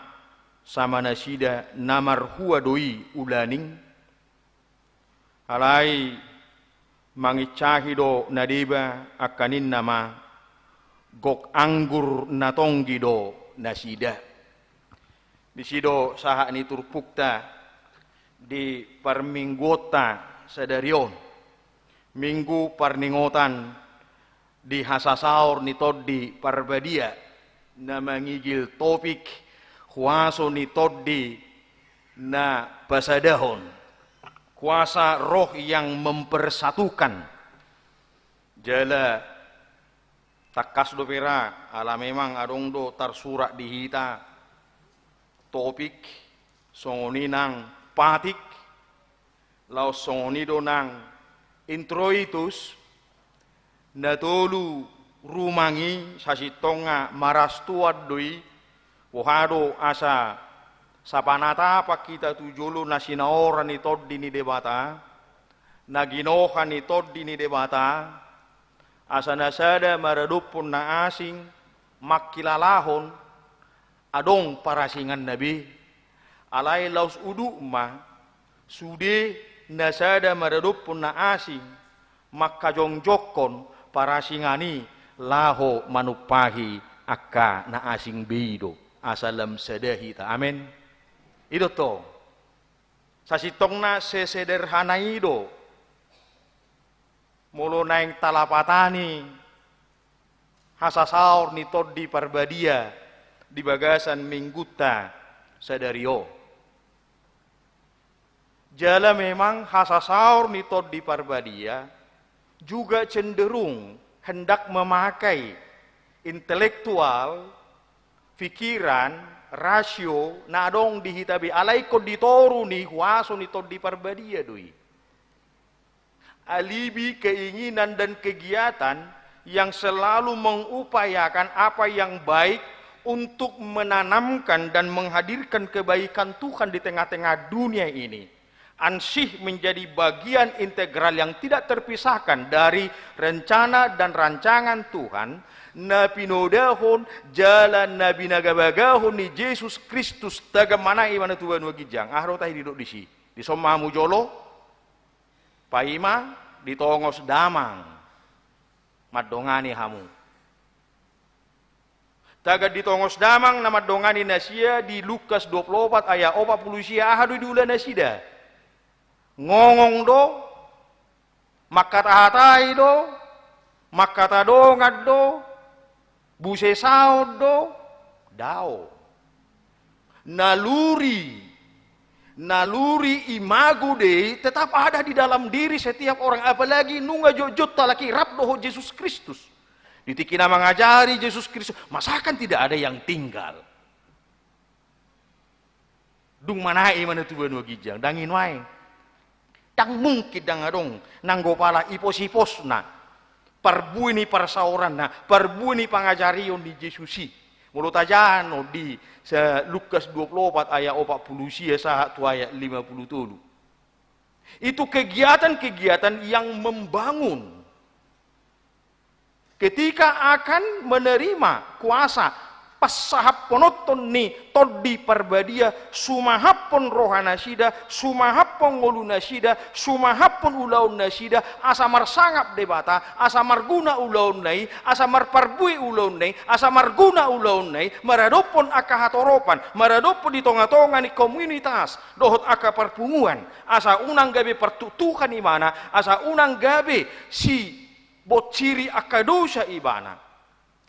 sama nasida, na marhua do i ulaning? Alai manginsahi do na deba, angka ninna ma, gok anggur na tonggi do nasida. Disi do sahat ni turpukta di parmingguonta sadari on, Minggu parningotan di hasasaor ni Tondi Parbadia, na mangigil topik huaso ni Tondi na pasadahon, kuasa Roh yang mempersatukan. Jala tangkas dope ra, ala memang adong do tarsurat di hita topik, songon i nang patik, laos songon i do nang introitus, na tolu rumang i sasintongna marastuan do i, boha do asa Sapanatapan hita tu jolo na sinaora ni Tondi ni Debata, na ginoha ni Tondi ni Debata, asa na sada maradophon na asing, mangkilalahon, adong parasinganna be. Alai laos uduk ma, sude na sada maradophon na asing, mangkajongjongkon parasingan i laho manumpahi angka na asing be i do, asa lam sada hita. Amen. I do tong. Sasintongna sesederhana i do. Molo naeng talapatani hasasaor ni Tondi Parbadia di bagasan minggunta sadari on. Jala memang hasasaor ni Tondi Parbadia juga cenderung hendak memakai intelektual, pikiran, rasio na adong di hita be, alai ingkon ditoru ni huaso ni Tondi Parbadia do i. Alibi keinginan dan kegiatan yang selalu mengupayakan apa yang baik untuk menanamkan dan menghadirkan kebaikan Tuhan di tengah-tengah dunia ini, ansih menjadi bagian integral yang tidak terpisahkan dari rencana dan rancangan Tuhan, na pinodahon jala na binagabagahon ni Jesus Kristus. Tagan ma nai ibana tu banua ginjang. Aha do tahe didok disi? Dison ma hamu jolo. Paima di tongos damang mandongani hamu. Tagan di tongos damang na mandongani nasida di Lukas dua pulu opat ayat opat pulu sia, aha do diula nasida? Ngongong do, mangkatahatai do, mangkata dongan do, buse saon do? Dao. Naluri, naluri imago Dei tetap ada di dalam diri setiap orang, apalagi nunga jotjot halak i rap dohot Jesus Kristus. Di tingki na mangajari Jesus Kristus, masakan tidak ada yang tinggal. Dung ma nai ibana tu banua ginjang, ndang i nuaeng. Ndang mungkin ndang adong nanggo pala ipos-iposna parbue ni parsaoranna, parbue ni pangajarion ni Jesus i. Molo tajaha no di sa-, Lukas dua pulu opat ayat opat pulu sia sahat tu ayat lima pulu tolu. Itu kegiatan-kegiatan yang membangun. Ketika akan menerima kuasa, pansahaphononton ni Tondi Parbadia, sumahaphon rohanasida, sumahaphon ngolunasida, sumahaphon ulaonnasida, asa marsangap Debata, asa marguna ulaonna i, asa marparbue ulaonna i, asa marguna ulaonna i, maradophon angka hatoropan, maradophon di tonga-tonga ni komunitas dohot angka parpunguan, asa unang gabe partuktukan ibana, asa unang gabe si bonciri angka dosa ibana.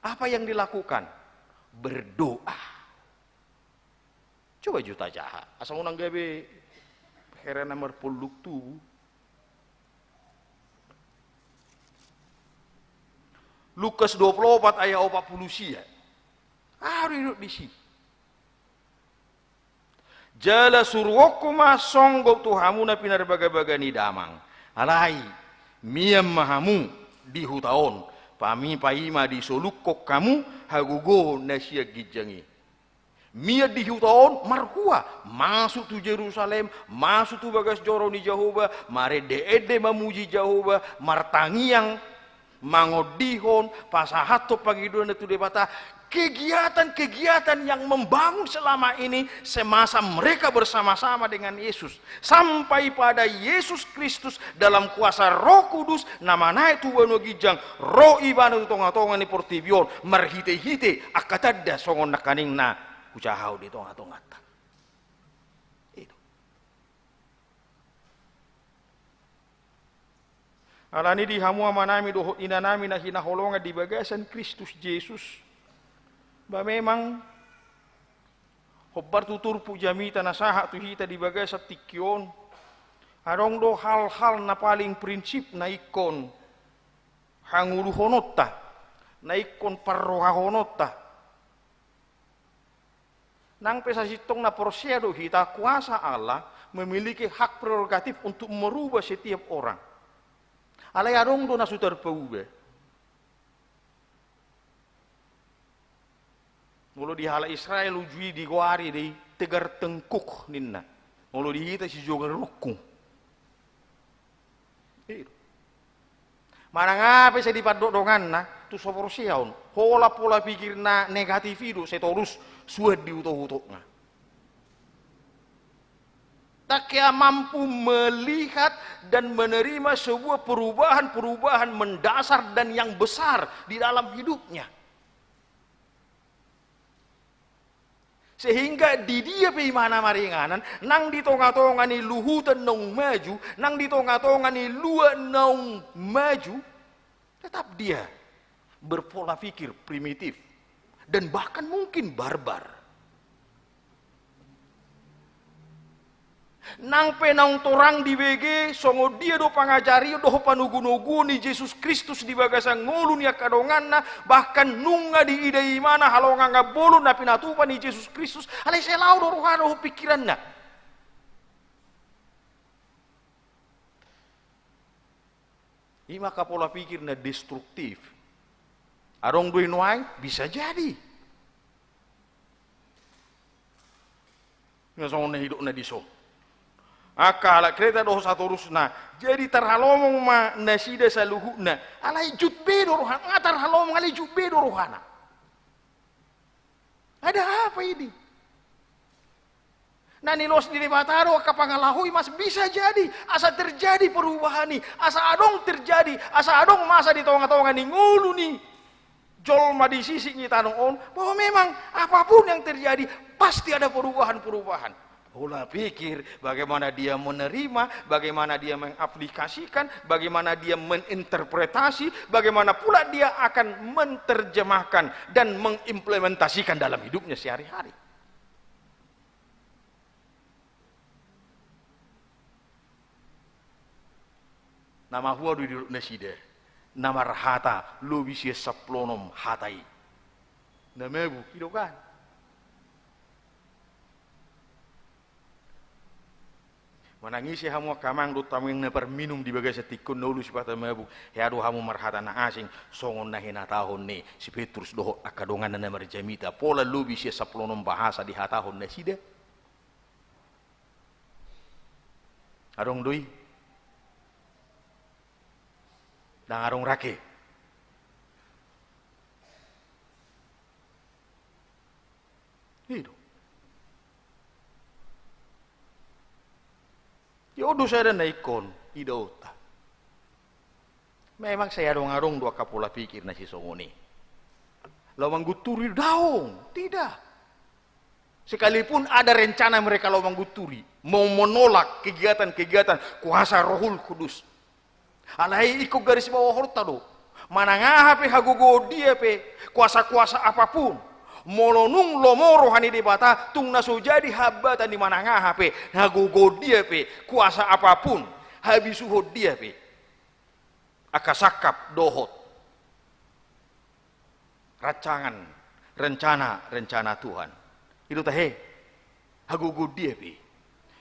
Apa yang dilakukan? Berdoa. Coba jo tajaha, asa unang gabe hera na marpolluk tubu. Lukas dua pulu opat ayat opat pulu sia. Aha do didok disi? Jala suruonku ma songgop tu hamu na pinarbagabaga ni damang. Alai, mian ma hamu di huta on, pami paima disolukkon hamu hagogoon na sian ginjang i. Mian di huta on marhua, masuk tu Jerusalem, masuk tu bagas joro ni Jahowa, marende-ende mamuji Jahowa, martangiang, mangondihon, pasahathon pangidoanna tu Debata, kegiatan-kegiatan yang membangun selama ini semasa mereka bersama-sama dengan Yesus. Sampai pada Yesus Kristus dalam kuasa Roh Kudus na manaek tu banua ginjang, ro ibana tu tonga-tonga ni portibi on, marhite-hite angka tanda songon nangkaning na hujahahon di tonga-tonganta. Itu. Alani di hamu amanami dohot inanami na hinaholongan di bagasan Kristus Jesus, ba memang hombar tu turpuk jamita na sahat tu hita di bagasan tingki on, adong do hal-hal na paling prinsip na ingkon hangoluhononta, na ingkon parrohahononta. Nang pe sasintongna porsea do hita, kuasa Allah memiliki hak prerogatif untuk merubah setiap orang. Alai adong do na so tarpaubah. Molo di halak Israel uju i digoari do i, Tegar tengkuk ninna. Molo di hita sijogar rungkung. I do. Manang aha pe sai dipandok donganna, tu so porsea on. Holan pola pikir na negatif i do sai torus suan di utokutokna. Ndang hea mampu melihat dan menerima sebuah perubahan-perubahan mendasar dan yang besar di dalam hidupnya. Sehingga di dia pe imana maringanan, nang di tongatonga ni luhutan naung maju, nang di tongatonga ni lua naung maju, tetap dia berpola pikir primitif dan bahkan mungkin barbar. Nang pe naung torang dibege, songon dia do pangajarion dohot panogunoguon ni Jesus Kristus di bagasan ngolu ni angka donganna, bahkan nunga diida imana halongangan bolon na pinatupa ni Jesus Kristus, alai sai laho do rohana dohot pikiranna. I ma angka pola pikir na destruktif. Adong do i nuaeng? Bisa jadi. Nga songon na hidok na dison. Angka halak Kreta dohot satorusna. Jadi tarhalomong ma nasida saluhutna. Alai jut be do rohana. Nga tarhalomong alai jut be do rohana. Ada apa ini? Na nilos ni Debata do angka pangalaho i, mas, bisa jadi asa terjadi perubahan i, asa adong terjadi, asa adong masa di tongatonga ni ngolu ni jolma di sisik ni tano on, bahwa memang apapun yang terjadi, pasti ada perubahan-perubahan. Pola pikir, bagaimana dia menerima, bagaimana dia mengaplikasikan, bagaimana dia menginterpretasi, bagaimana pula dia akan menerjemahkan dan mengimplementasikan dalam hidupnya sehari-hari. Na mahua do didok nasida, na marhata lobi sian sampulu onom hata i. Na mabuk, i do kan. Manang ise hamu angka amang dohot amang na parminum di bagasan tingki on na olo sipata mabuk, hea do hamu marhata na asing, songon na hinatahon ni si Petrus dohot angka donganna na marjamita, pola lobi sian sampulu onom bahasa dihatahon nasida. Adong do i? Ndang adong rake. I do. Ia on do sada na ingkon idaonta. Memang sai adong-adong do angka pola pikir na sisongon i. Laho manggunturi? Daong, tidak. Sekalipun ada rencana mereka laho manggunturi, mau menolak kegiatan-kegiatan kuasa Rohul Kudus, alai ingkon garis bawahonta do. Manang aha pe hagogoon dia pe, kuasa-kuasa apapun, molo nunga lomo roha ni Debata, tung na so jadi hambatan ni manang aha pe, hagogoon dia pe, kuasa apapun, habisuhon dia pe, angka sangkap dohot rancangan, rencana, rencana Tuhan. I do tahe, hagogoon dia pe.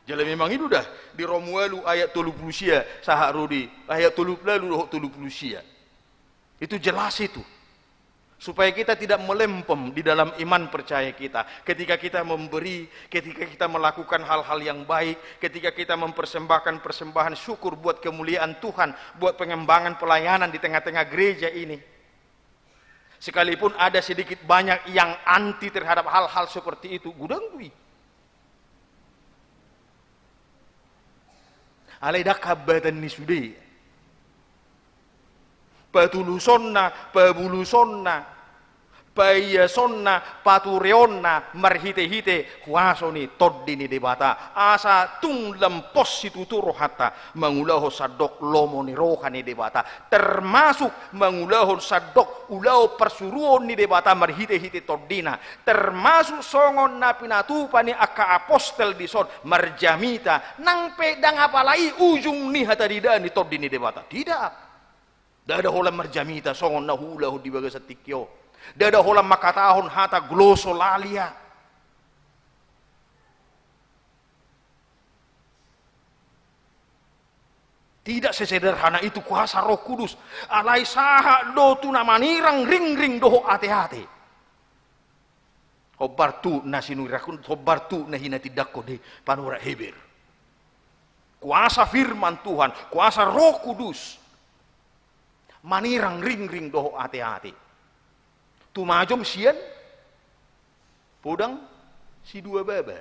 Jala memang i do da, di Rom ualu ayat tolu pulu sia, sahat ro di ayat tolu pulu ualu dohot tolu pulu sia. Itu jelas itu. Supaya kita tidak melempem di dalam iman percaya kita. Ketika kita memberi, ketika kita melakukan hal-hal yang baik, ketika kita mempersembahkan persembahan syukur buat kemuliaan Tuhan, buat pengembangan pelayanan di tengah-tengah gereja ini. Sekalipun ada sedikit banyak yang anti terhadap hal-hal seperti itu, godang do i. Alai ndang hambatan ni sude. Patulusonna, pabulusonna, paiasonna, patureonna marhite-hite huaso ni Tondi ni Debata, asa tung lam pos situtu rohanta mangulahon sandok lomo ni roha ni Debata, termasuk mangulahon sandok ulaon parsuruon ni Debata marhite-hite Tondina, termasuk songon na pinatupa ni angka apostel dison, marjamita, nang pe ndang apala i ujung ni hatadidaan ni Tondi ni Debata. Tidak. Ndada holan marjamita songon na huulahon di bagasan tingki on. Ndada holan mangkatahon hata glosolalia. Tidak sesederhana itu kuasa Roh Kudus. Alai sahat do tu na manirang ringring dohot ateate. Hombar tu na sinuriakkon, hombar tu na hinatindangkon di panurat Heber. Kuasa firman Tuhan, kuasa Roh Kudus manirang ringring dohot ateate. Tumajom sian podang sidua baba.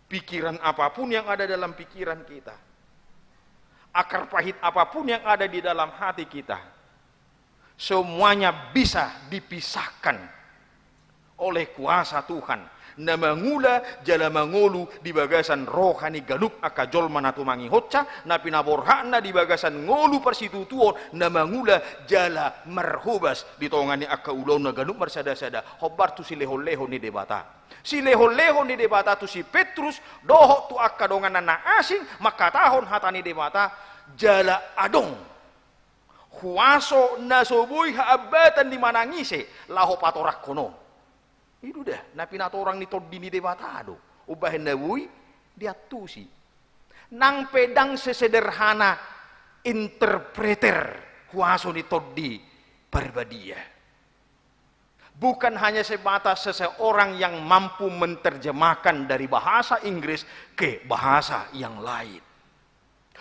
Pikiran apapun yang ada dalam pikiran kita, akar pahit apapun yang ada di dalam hati kita, semuanya bisa dipisahkan oleh kuasa Tuhan, na mangula jala mangolu di bagasan roha ni ganup angka jolma na tumangihonsa, na pinaborhatna di bagasan ngolu parsitutuon, na mangula jala marhobas di tonga ni angka ulaonna ganup marsadasada, hombar tu silehonlehon ni Debata. Silehonlehon ni Debata tu si Petrus dohot tu angka donganna na asing, mangkatahon hata ni Debata, jala adong huaso na so boi haambatan ni manang ise laho patorangkon on. I do da, na pinatorang ni Tondi ni Debata do umbahen na boi diantusi. Nang pe ndang sesederhana interpreter huaso ni Tondi Parbadia. Bukan hanya sebatas seseorang yang mampu menerjemahkan dari bahasa Inggris ke bahasa yang lain.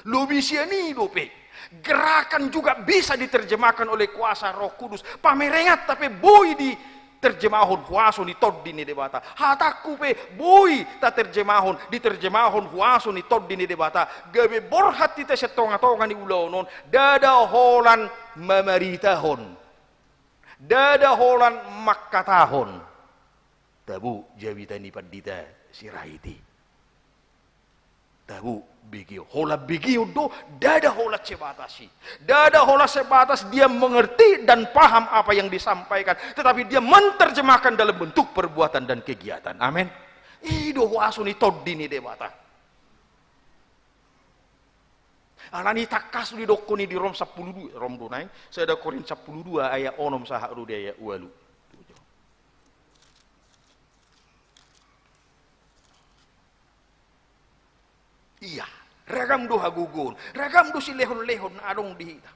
Lobi sian i dope, gerakan juga bisa diterjemahkan oleh kuasa Roh Kudus. Pamerenganta pe boi diterjemahon huaso ni Tondi ni Debata. Hatangku pe boi taterjemahon, diterjemahon huaso ni Tondi ni Debata. Gabe borhat hita sian tongatonga ni ulaon on, ndada holan mamaritahon, ndada holan mangkatahon. Tabo jamita ni Pandita Sirait i. Tabo begeon. Holan begeon do, ndada holan sebatas i. Ndada holan sebatas dia mengerti dan paham apa yang disampaikan, tetapi dia menerjemahkan dalam bentuk perbuatan dan kegiatan. Amin. I do huaso ni Tondi ni Debata. Alani i tangkas do didokkon i di Rom sampulu dua, Rom do nai, sada Korint sampulu dua ayat onom sahat do di ayat ualu. Ia, ragam do hagogoon, ragam do silehonlehon na adong di hita.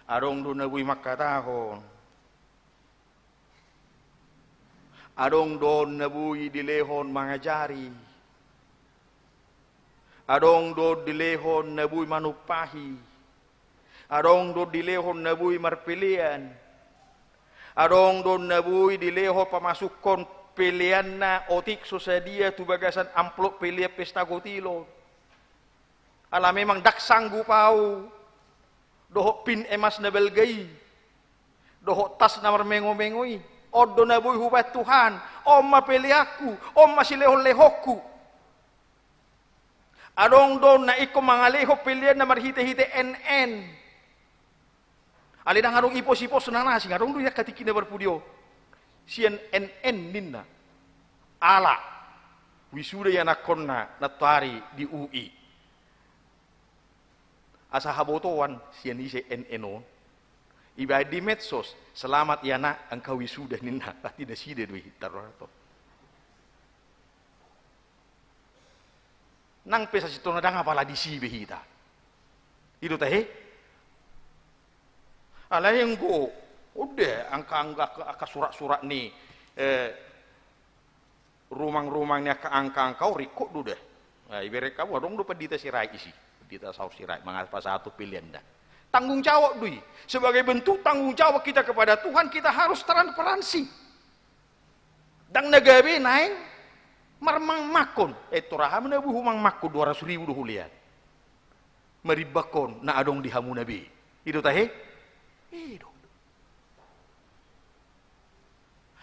Adong do na boi mangkatahon, adong do na boi dilehon mangajari. Adong do dilehon na boi manumpahi. Adong do dilehon na boi marpelean. Adong do na boi dilehon pamasukhon peleanna otik so sadia tu bagasan amplop pelean pesta gotilon. Ala memang ndang sanggup ahu dohot pin emas na balga i, dohot tas na marmengomengo i. On do na boi hubaen Tuhan, on ma peleanku, on ma silehonlehonku. Adong do na ingkon mangalehon peleanna marhitehite N N. Alai ndang adong ipos-iposna na asing, adong do i angka tingki na parpudi on. Sian N N ninna. Ala wisuda ianakkonna nantoari di U I. Asa habotoan sian ise N N on. Ibaen di medsos, selamat ya nak, engkau wisuda ninna. Berarti nasida do i, taruhon. Nang pe sasintongna ndang apala disi be hita. I do tahe? Alai anggo, ode, angka, angka, angka surat-surat ni, eh, rumang-rumang ni angka angka-angka on ringkot do da. Nah, ibereng hamu adong do Pandita Sirait isi. Pandita Saur Sirait, mangapasatu peleanna. Tanggung jawab do i. Sebagai bentuk tanggung jawab kita kepada Tuhan, kita harus transparansi. Ndang na gabe naeng marmangmangkon. Eh, tora hamu na boi humangmangkon dua ratus ribu do hulehon. Marimbangkon na adong di hamuna be. I do tahe? I do.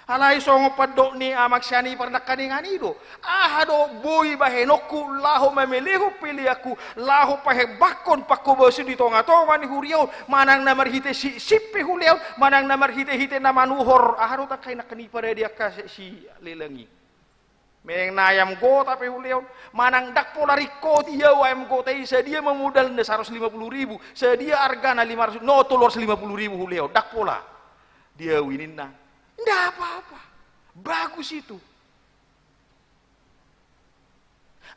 Alai songon pandok ni amang sian i parnangkaningan i do. Aha do boi bahenonku laho mamelehon peleanku, laho pahembangkon panghobason di tongatonga ni huria on, manang na marhite sipsip pe hulehon, manang na marhitehite na manuhor, aha do tangkai nangkin i parade angka si, si lelang i. Meng na ayam gota pe hulehon, manang ndang pola ringkoti ahu ayam gota i, sadia ma modalna saratus lima puluh ribu, sadia argana lima ratus, no, tolu ratus lima puluh ribu hulehon, ndang pola. Di ahu i ninna, ndak apa-apa. Bagus itu.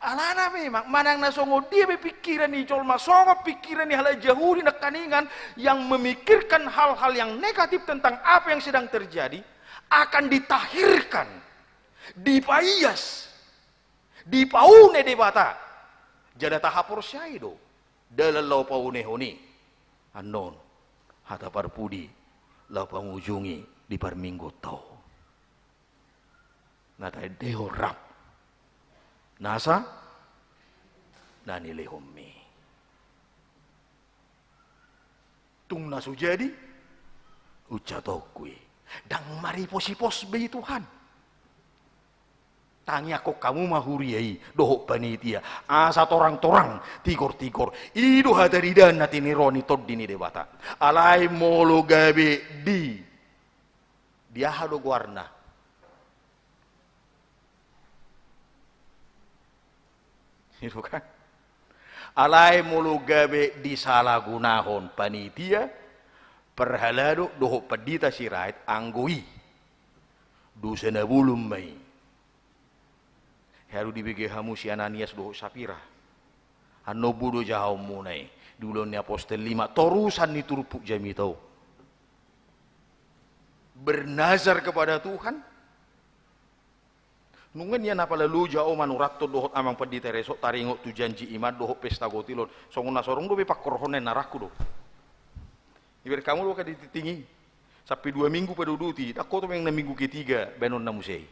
Alana memang, manang na songon dia pe pikiran ni jolma, songon pikiran ni halak Jahudi nangkaningan, yang memikirkan hal-hal yang negatif tentang apa yang sedang terjadi, akan ditahirkan, dipaias, dipaune Debata. Jala tahaporseai do dalan laho paunehon i. Annon hata parpudi laho pangujungi di parmingguonta on. Na taendehon rap nasa na nilehonmi. Tung na so jadi uncatongku i. Ndang maripos-ipos be i Tuhan. Tangiangkon hamu ma huria i dohot panitia, asa torang-torang, tigor-tigor. I do hata didana tiniroan ni Tondi ni Debata. Alai molo gabe di, di aha do goarna? Itu kan. Alai molo gabe disalagunahon panitia, parhalado dohot pandita Sirait, anggo i dosa na bolon ma i. Haru dibege hamu si Ananias dohot Sapira. Annon boi do jahaonmuna i. Di Ulaon ni Apostel lima, torusan ni turpuk jamita on. Bernazar kepada Tuhan. Nunga nian apala loja au manurathon dohot amang pandita resort, taringot tu janji iman dohot pesta gotil on. Songon na sorong do be pangkorhonna, na rangku do. Ibereng hamu do ka di tingting i. Sampe dua minggu paduduti, ndang hoto memang na minggu ketiga baenonna muse i.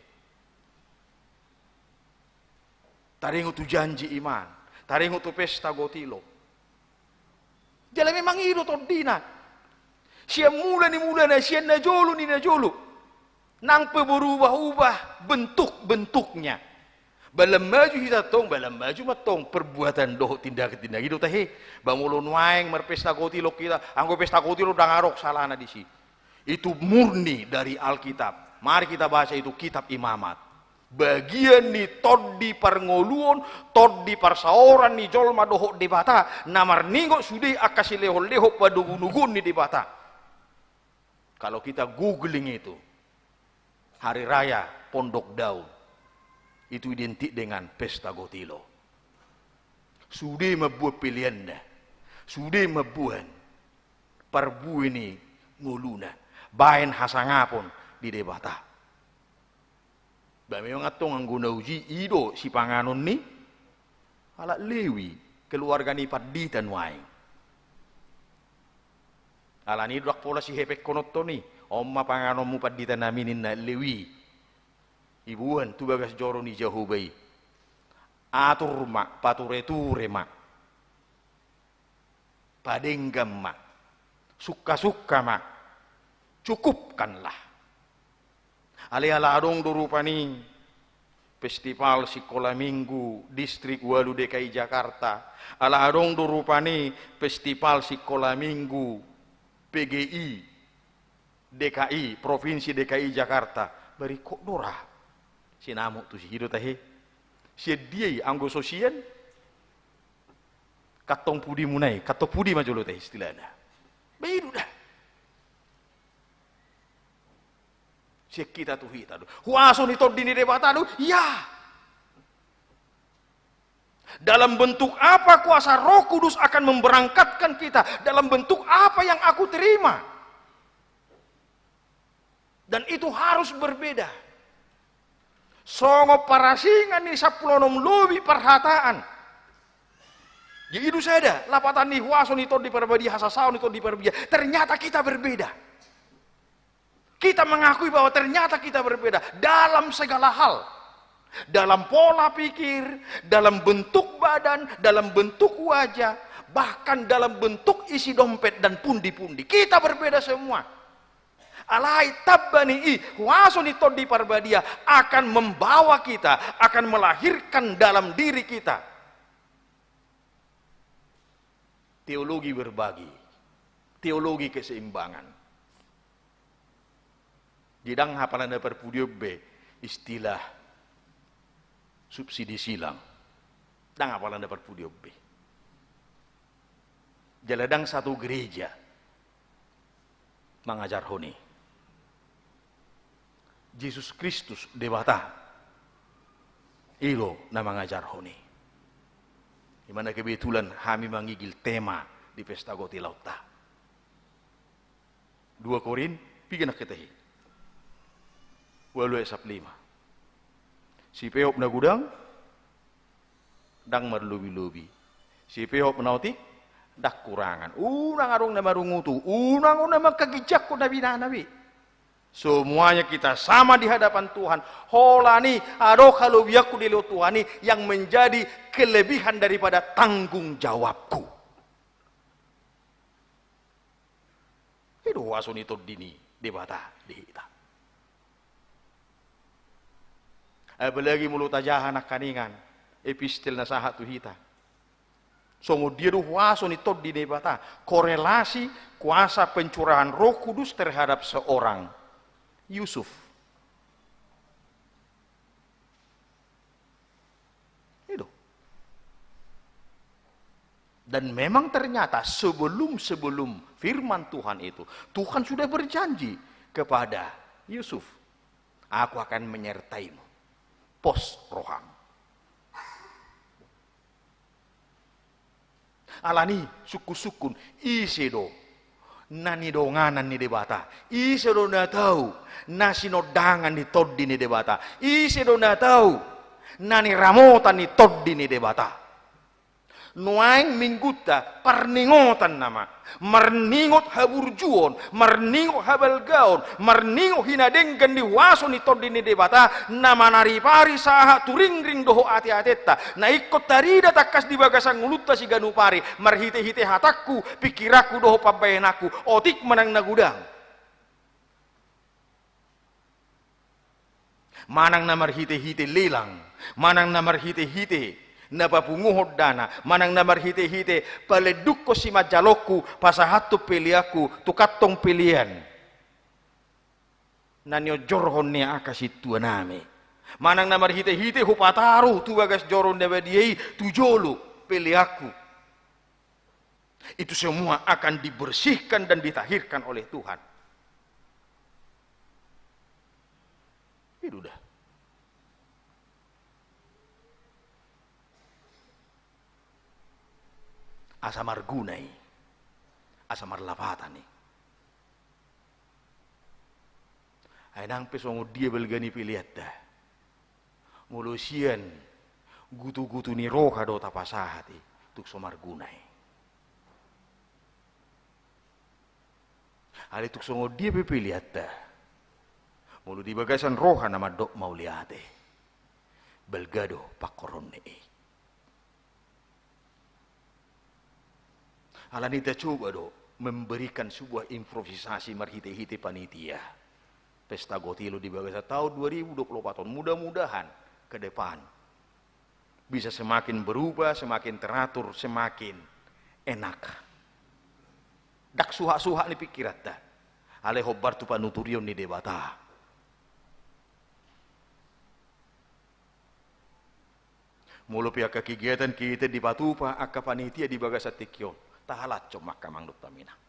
Taringot tu janji iman, taringot tu pesta gotil on. Jala memang i do tondina. Sian mula ni mulana, sian na jolo ni na jolo. Nang pe berubah-ubah bentuk-bentuknya. Baen lam maju hita tong, baen lam maju ma tong perbuatan dohot tindakan-tindakan i do tahe. Ba molo nuaeng marpesta gotil on hita, anggo pesta gotil on ndang adong salahna disi. Itu murni dari Alkitab. Mari kita baca itu kitab Imamat. Bagian ni tondi parngoluon, tondi parsaoran ni jolma dohot Debata, na marningot sude angka silehon-lehon panugu-nuguon ni Debata. Kalau kita googling itu, Hari Raya Pondok Daun, itu identik dengan pesta gotil on. Sude mambuat peleanna, sude mambuat parbue ni ngoluna, baen hasangapon di Debata. Ba memang antong anggo na uji i do sipanganon ni halak Lewi, keluarga ni pandita nuaeng. Alani i do ndang pola sihepengkononton i, on ma panganonmu pandita nami ninna Lewi. Iboan tu bagas joro ni Jahowa i. Atur ma, pature-ture ma. Padenggan ma. Sukka-sukka ma. Cukupkanlah. Alai ala adong do rupani festival sikola minggu distrik ualu D K I Jakarta. Ala adong do rupani festival sikola minggu P G I D K I, Provinsi D K I Jakarta. Baringkot do ra. Sinamot tusi i do tahe. Sian dia i anggo so sian kantong pudimuna i, kantong pudi ma jolo tahe istilahna. Ba i do da. Sian hita tu hita do. Huaso ni Tondi ni Debata do, ya. Dalam bentuk apa kuasa Roh Kudus akan memberangkatkan kita? Dalam bentuk apa yang aku terima? Dan itu harus berbeda. Songon parasingan ni sampulu onom lobi parhataan. Jadi i do sada, lapatan ni huaso ni Tondi Parbadia, hasasaon ni Tondi Parbadia. Ternyata kita berbeda. Kita mengakui bahwa ternyata kita berbeda dalam segala hal. Dalam pola pikir, dalam bentuk badan, dalam bentuk wajah, bahkan dalam bentuk isi dompet dan pundi-pundi. Kita berbeda semua. Alai tamba ni i, huaso ni Tondi Parbadia akan membawa kita, akan melahirkan dalam diri kita teologi berbagi, teologi keseimbangan. Jadi ndang apala na parpudi on be istilah subsidi silang. Ndang apala na parpudi on be. Jala ndang satu gereja mangajarhon i. Jesus Kristus Debata i do na mangajarhon i. Di mana kebetulan hami mangigil tema di pesta gotilaonta. Dua Korint, piga na kita hi? Ualu ayat sampulu lima. Sipeop na godang, ndang marlobi-lobi. Sipeop na otik, ndang kurangan. Unang adong na marungutu, unang adong na mangkaginjangkon na binana be. Semuanya kita sama di hadapan Tuhan. Holan i, adong halobianku di lehon Tuhan i yang menjadi kelebihan daripada tanggung jawabku. I do huaso ni Tondi ni Debata di hita. Apalagi molo tajaha nangkiningan epistel na sahat tu hita. Songon dia do huaso ni Tondi ni Debata, korelasi kuasa pencurahan Roh Kudus terhadap seorang Yusuf. I do. Dan memang ternyata sebelum-sebelum firman Tuhan itu, Tuhan sudah berjanji kepada Yusuf, "Aku akan menyertaimu." Pos roham. Alani sungkun-sungkun, ise do na nidonganan ni Debata? Ise do na tau na sinondangan ni Tondi ni Debata? Ise do na tau na niramotan ni Tondi ni Debata? Nuaeng minggunta parningotan nama, marningot haburjuon, marningot habalgaon, marningot hinadenggan ni huaso ni Tondi ni Debata, na manaripari sahat tu ringring dohot ateatenta, na ingkon tarida tangkas di bagasan ngolunta siganup ari, marhitehite hatangku, pingkiranku dohot pambahenanku, otik manang na godang. Manang na marhitehite lelang, manang na marhitehite na papunguhon dana, manang na marhitehite palendukkon simanjalonku, pasahathon peleanku tu kantong pelean na nionjorhon ni angka sintuanami, manang na marhitehite hupataru tu bagas joro na badia i tu jolo peleanku. Itu semua akan dibersihkan dan ditahirkan oleh Tuhan. I do da. Asa marguna i, asa marlapatan i. Ai nang pe songon dia balga ni peleanta, molo sian gutu-gutu ni roha do tapasahat i, tung so marguna i. Alai tung songon dia pe peleanta, molo di bagasan roha na mandok mauliate, balga do pangkorhononna i. Alani i tacoba do memberikan sebuah improvisasi marhitehite panitia pesta gotilo di bagasan taon dua ribu dua puluh empat on. Mudah-mudahan ke depan bisa semakin berubah, semakin teratur, semakin enak. Ndang suhak-suhak ni pingkiranta, alai hombar tu panuturion ni Debata. Molo pe angka kegiatan-kegiatan dipatupa angka panitia di bagasan tingki on, tahalashon ma angka amang dohot inang.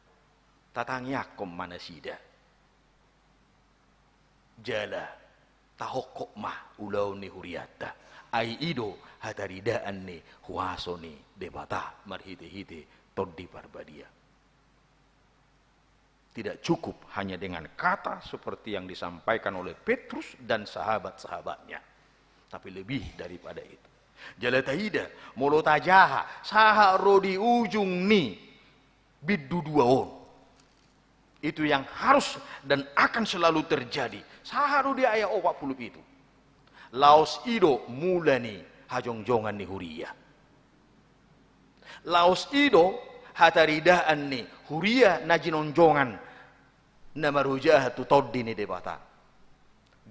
Tatangiangkon ma nasida. Jala tahophop ma ulaon ni hurianta. Ai i do hataridaan ni huaso ni Debata marhitehite Tondi Parbadia. Tidak cukup hanya dengan kata seperti yang disampaikan oleh Petrus dan sahabat-sahabatnya, tapi lebih daripada itu. Jala taida, molo tajaha, sahat ro di ujung ni bindu dua on. Itu yang harus dan akan selalu terjadi. Sahat ro di ayat opat puluh pitu. Laos i do mula ni hajongjongan ni huria. Laos i do hataridaan ni huria na jinonjongan na marojahan tu Tondi ni Debata.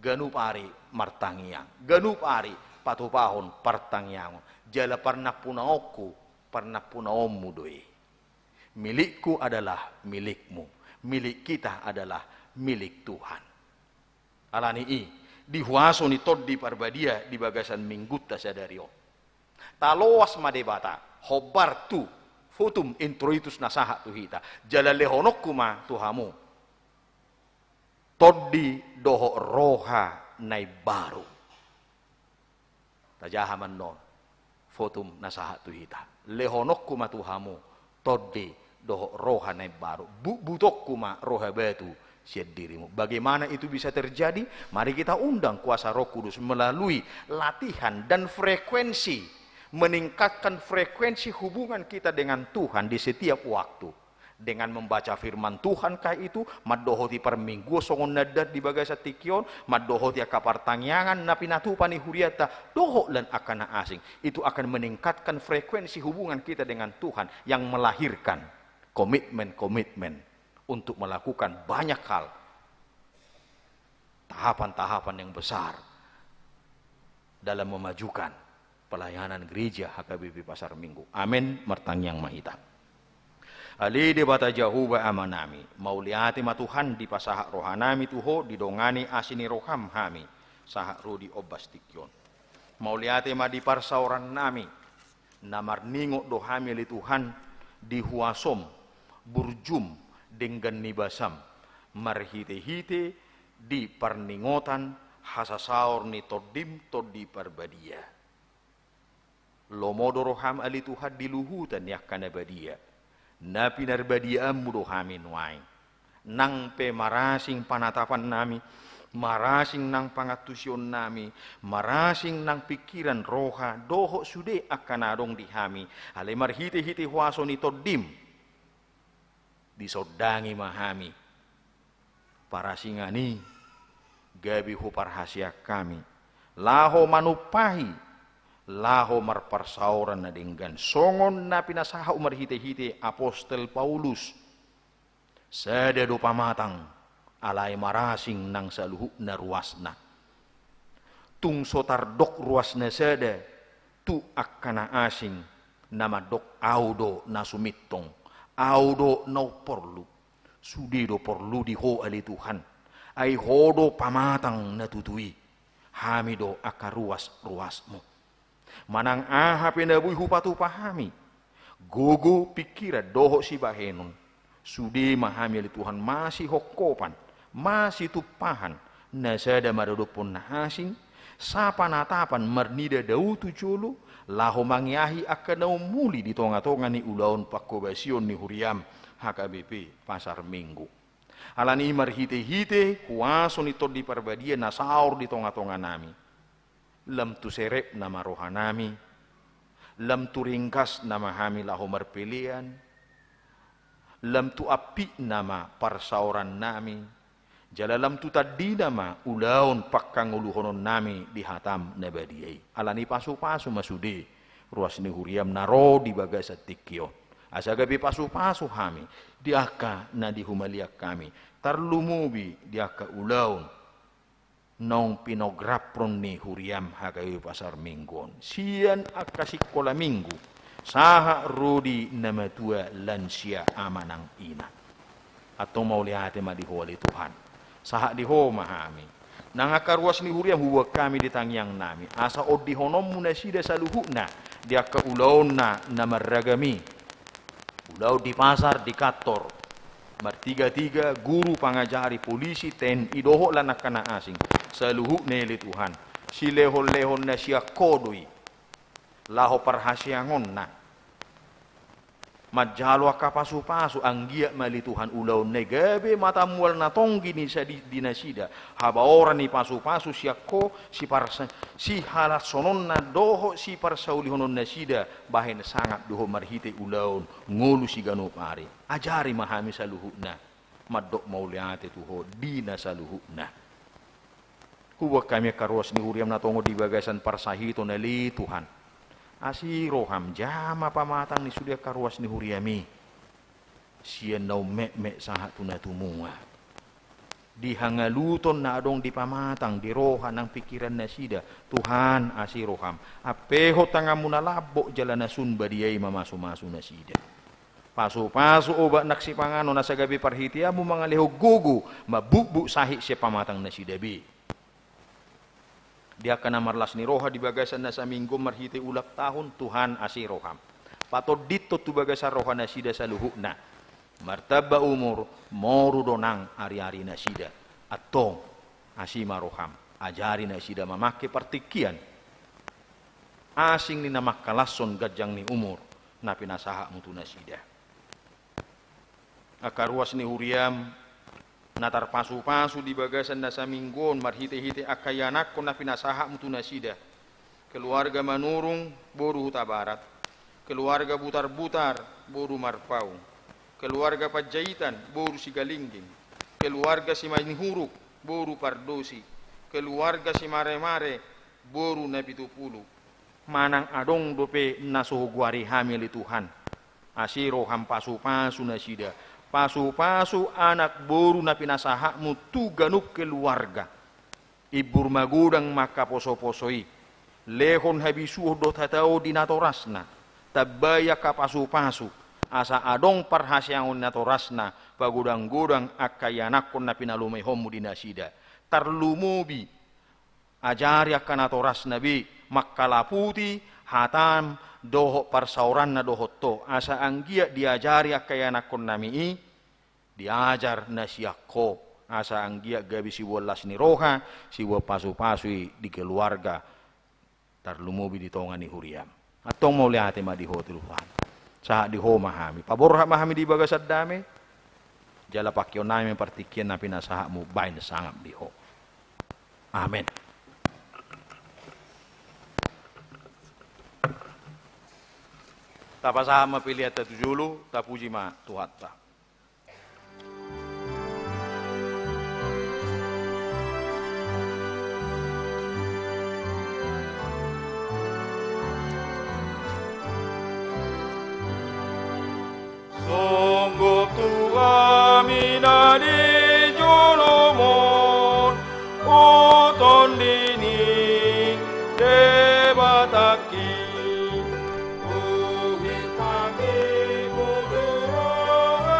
Ganup ari martangiang, ganup ari patupahon partangiangon. Jala parnampunaonku, parnampunaonmu do i. Milikku adalah milikmu, milik kita adalah milik Tuhan. Alani i, di huaso ni Tondi Parbadia di bagasan minggunta sadari on, taloas ma Debata hombar tu votum introitus na sahat tu hita. Jala lehononku ma tu hamu tondi dohot roha na imbaru. Tajaha ma annon votum na sahat tu hita. Lehononku ma tu hamu tondi dohot roha na imbaru. Butbutonku ma roha batu sian dirimu. Bagaimana itu bisa terjadi? Mari kita undang kuasa Roh Kudus melalui latihan dan frekuensi, meningkatkan frekuensi hubungan kita dengan Tuhan di setiap waktu. Dengan membaca firman Tuhan kah itu, mandohoti parmingguon songon na denggan di bagasan tingki on, mandohoti angka partangiangan na pinatupa ni hurianta, dohot lan angka na asing. Itu akan meningkatkan frekuensi hubungan kita dengan Tuhan yang melahirkan komitmen-komitmen untuk melakukan banyak hal, tahapan-tahapan yang besar dalam memajukan pelayanan gereja H K B P Pasar Minggu. Amen. Martangiang ma hita. Ale Debata Jahowa Amanami, mauliate ma Tuhan dipasahat rohanami tu Ho, didongani asi ni roham hami sahat ro di ombas tingki on. Mauliate ma di parsaorannami na marningot do hami ale Tuhan di huasom, burjum, denggan ni basam, marhite-hite di parningotan hasasaor ni Tondim, Tondi Parbadia. Lomo do roham ale Tuhan di luhutan ni angka na badia. Na pinarbadiaanmu do hami nuaeng. Nang pe marasing panatapannami, marasing nang pangantusionnami, marasing nang pingkiran, roha dohot sude angka na adong di hami, alai marhite-hite huaso ni Tondim, disondangi ma hami parasingan i, gabe huparhaseang hami laho manumpahi, laho marparsaoran na denggan, songon na pinasahat marhite-hite apostel Paulus. Sada do pamatang, alai marasing nang saluhutna ruasna. Tung so tardok ruasna sada tu angka na asing, na mandok, au do na sumintong, au do na umporlu. Sude do porlu di Ho ale Tuhan, ai Ho do pamatang na tutu i. Hami do angka ruas-ruasmu. Manang aha pe na boi hupatupa hami, gogo, pingkiran dohot sibahenon, sude ma hami ale Tuhan masihongkopan, masitumpahan, na sada maradophon na asing, sapanatapan marnida dao tu jolo, laho mangeahi angka na umuli di tonga-tonga ni ulaon panghobasion ni huriam H K B P Pasar Minggu. Alani i marhite-hite huaso ni Tondi Parbadia na saor di tonga-tonganami, lam tu serepna ma rohanami, lam tu ringgasna ma hami laho marpelean, lam tu ampitna ma parsaorannami, jala lam tu tandina ma ulaon panghangoluhononnami di hatam na badia i. Alani i pasu-pasu ma sude ruas ni huriam na ro di bagasan tingki on, asa gabe pasu-pasu hami di angka na dihumaliang hami, tarlumobi di angka ulaon naung pinographon ni huriam H K B P Pasar Minggu on, sian angka sikola minggu sahat ro di na matua, lansia, ama nang ina. Antong mauliate ma di Ho ale Tuhan. Sahat di Ho ma hami. Nang angka ruas ni huriam huboan hami di tangiangnami, asa ondihononmu nasida saluhutna di angka ulaonna na marragam i. Ulaon di pasar, di kantor, martiga-tiga, guru, pangajari, polisi, T N I dohot lan angka na asing, saluhutna ale Tuhan, silehon-lehon na sian Ho do i, laho parhaseangonna. Manjalo angka pasu-pasu, anggiat ma ale Tuhan ulaonna i gabe mata mual na tonggi ni sa-, di, di nasida, habaoran ni pasu-pasu sian Ho, siparsa-, sihalashononna dohot siparsaulihononnasida bahen sangap dohot marhite ulaon ngolu siganup ari. Ajari ma hami saluhutna mandok mauliate tu Ho di na saluhutna. Huboan hami angka ruas ni huriam na tongon di bagasan parsahiton ale Tuhan. Asi roham, jama pamatang ni sude angka ruas ni huriam i, sian na ummetmet sahat tu na tumua. Di hangaluton na adong di pamatang, di roha nang pingkirannasida, Tuhan, asi roham, ampehon tanganmu na lambok jala na sun badia i mamasu-masu nasida. Pasu-pasu obat nang sipanganon, asa gabe parhiteanmu mangalehon gogo, mambutbut sahit sian pamatangnasida be. Di angka na marlas ni roha di bagasan na saminggu on marhite ulang tahun, Tuhan, asi roham, patondithon tu bagasan rohanasida saluhutna. Martamba umur, moru do nang ari-arinasida. Antong, asi ma roham, ajari nasida mamangke partingkian asing ni na mangkalashon ganjang ni umur, na pinasahatmu tu nasida. Angka ruas ni huriam, na tarpasupasu di bagasan na saminggu on marhitehite angka ianakhon na pinasahatmu tu nasida. Keluarga Manurung, boru Hutabarat. Keluarga Butarbutar, boru Marpaung. Keluarga Panjaitan, boru Sigalingging. Keluarga Simanihuruk, boru Pardosi. Keluarga Simaremare, boru Napitupulu. Manang adong dope na so hugoari hami ale Tuhan, ase roham pasupasu nasida. Pasupasu anak boru na pinasahatmu tu ganup keluarga. Imbur magodang ma angka posoposo i. Lehon habisuhon dohot hataon di natorasna. Tambai angka pasupasu, asa adong parhaseangon natorasna pagodanggodang angka ianakhon na pinalumehonmu di nasida. Tarlumobi ajari angka natorasna be mangkalaputi hatam dohot parsaoranna dohot ho, asa anggiat diajari angka ianakhonnami i, diajar na sian ho, asa anggiat gabe siboan las ni roha, siboan pasupasu i di keluarga, tarlumobi di tonga ni huriam. Antong mauliate ma di ho Tuhan. Sahat di ho ma hami. Paborhat ma hami di bagasan dame. Jala pangkeon nami ma partingkian na pinasahatmu baen sangap di ho. Amen. Tapasahat ma peleanta tu jolo, tapuji ma Tuhanta. Songgop tu hami na di jolom on, o Tondi ni Debatangki, bohi panggimu tu roha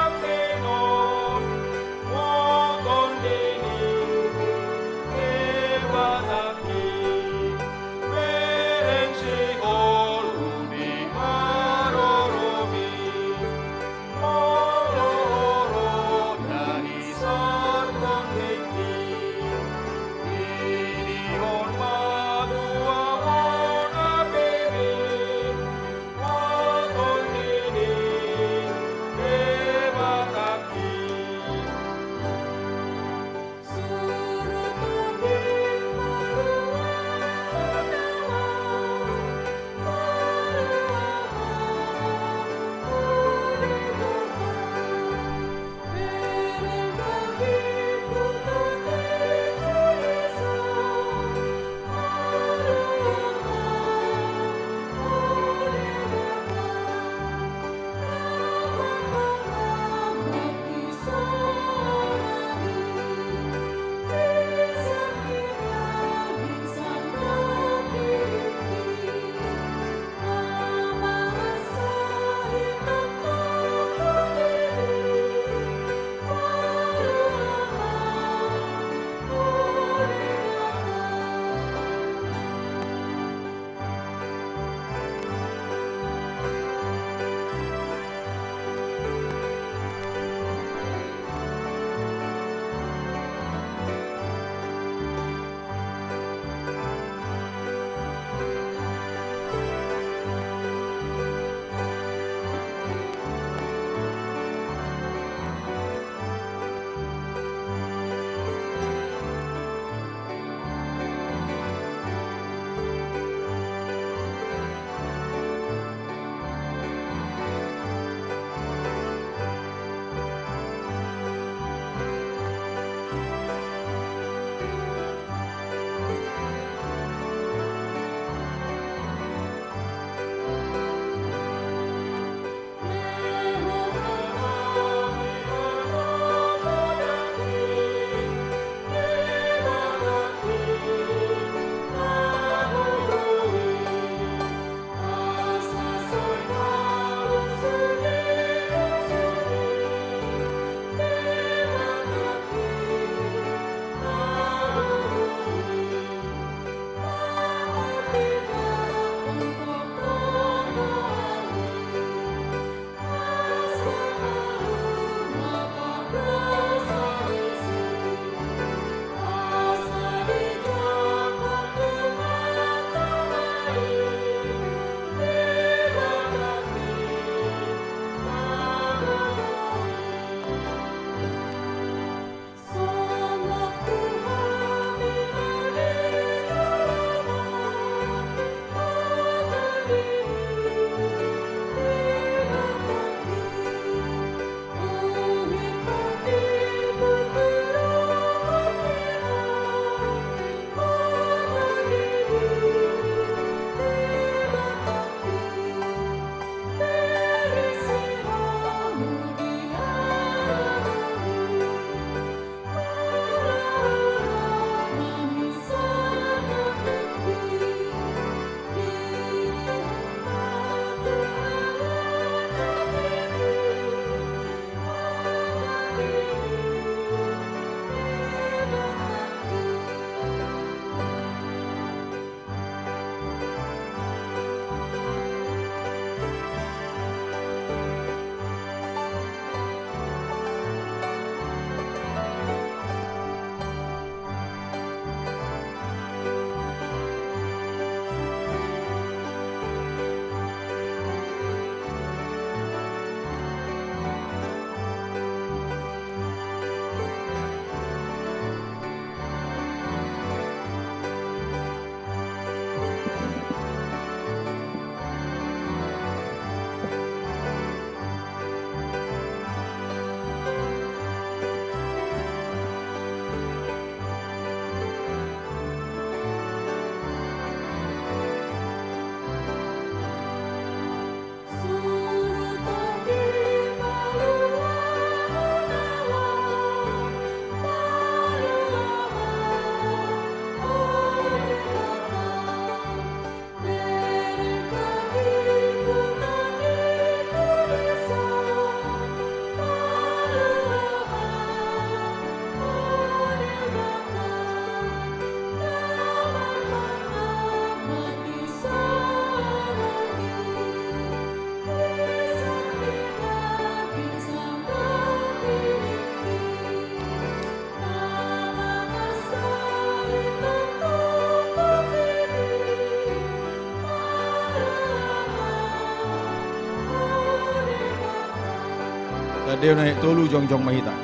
Lehon na tolu, jongjong ma hita.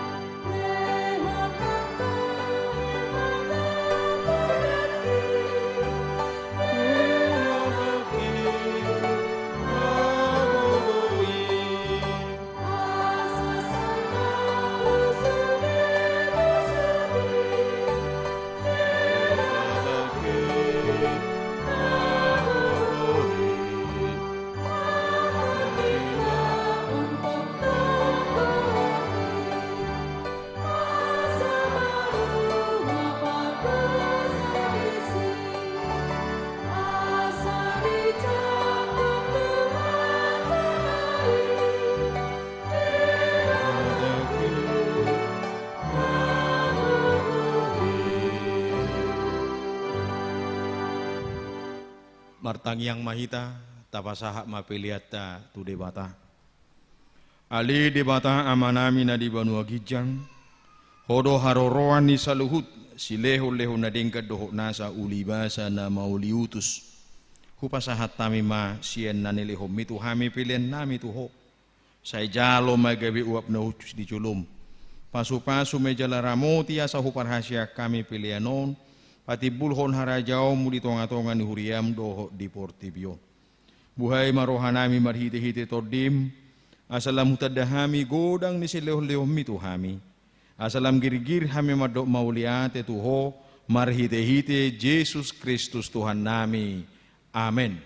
Martangiang ma hita, tapasahat ma peleanta tu Debata. Ale Debata Amanami na di banua ginjang, Ho do haroroan ni saluhut silehonlehon na denggan dohot nasa uli basa na mauliutus. Hupasahat hami ma sian na nilehonmi tu hami peleannami tu Ho. Sai jalo ma gabe uap na hushus di jolom. Pasupasu ma i jala ramoti asa huparhaseang hami pelean on patimbulhon harajaonmu di tongatonga ni huriam dohot di portibi on. Buhai ma rohanami marhitehite Tondim, asa lam hutanda hami godang ni silehonlehonmi tu hami, asa lam girgir hami mandok mauliate tu Ho marhitehite Jesus Kristus Tuhannami. Amen.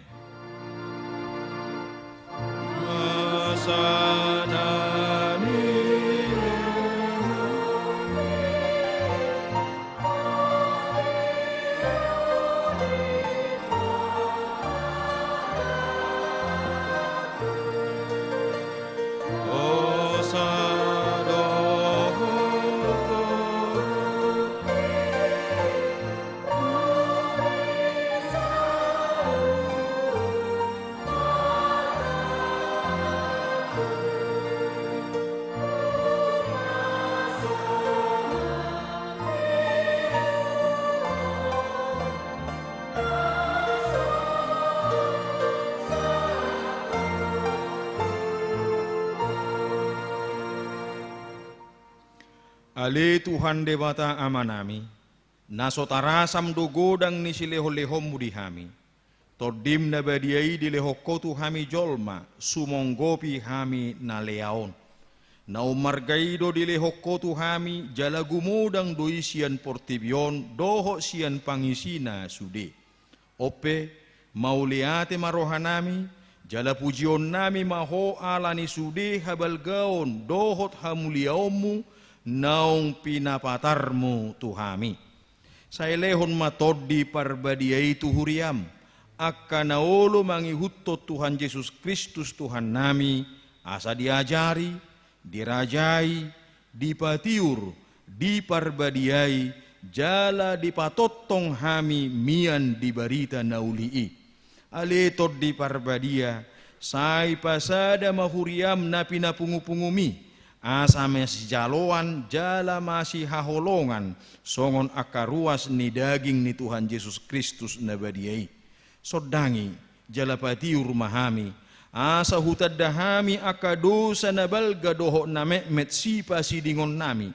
Ale Tuhan Debata Amanami, na so tarasam do godang ni silehonlehonmu di hami. Tondim na badia i dilehon Ho tu hami jolma, sumonggopi hami na lea on. Na ummarga i do dilehon Ho tu hami, jala gumodang do i sian portibi on dohot sian pangisina sude. On pe, mauliate ma rohanami, jala pujionnami ma Ho ala ni sude habalgaon dohot hamuliaonmu naung pinapatarmu tu hami. Sai lehon ma Tondi Parbadia i tu huriam, angka na olo mangihuthon Tuhan Jesus Kristus Tuhannami, asa diajari, dirajai, dipatiur, diparbadiai, jala dipatongtong hami mian di barita na uli i. Ale Tondi Parbadia, sai pasada ma huriam na pinapungupungumi, asa masijaloan jala masihaholongan songon angka ruas ni daging ni Tuhan Jesus Kristus na badia i. Sondangi jala patiur ma hami, asa hutanda hami angka dosa na balga dohot na metmet sipasidingonnami.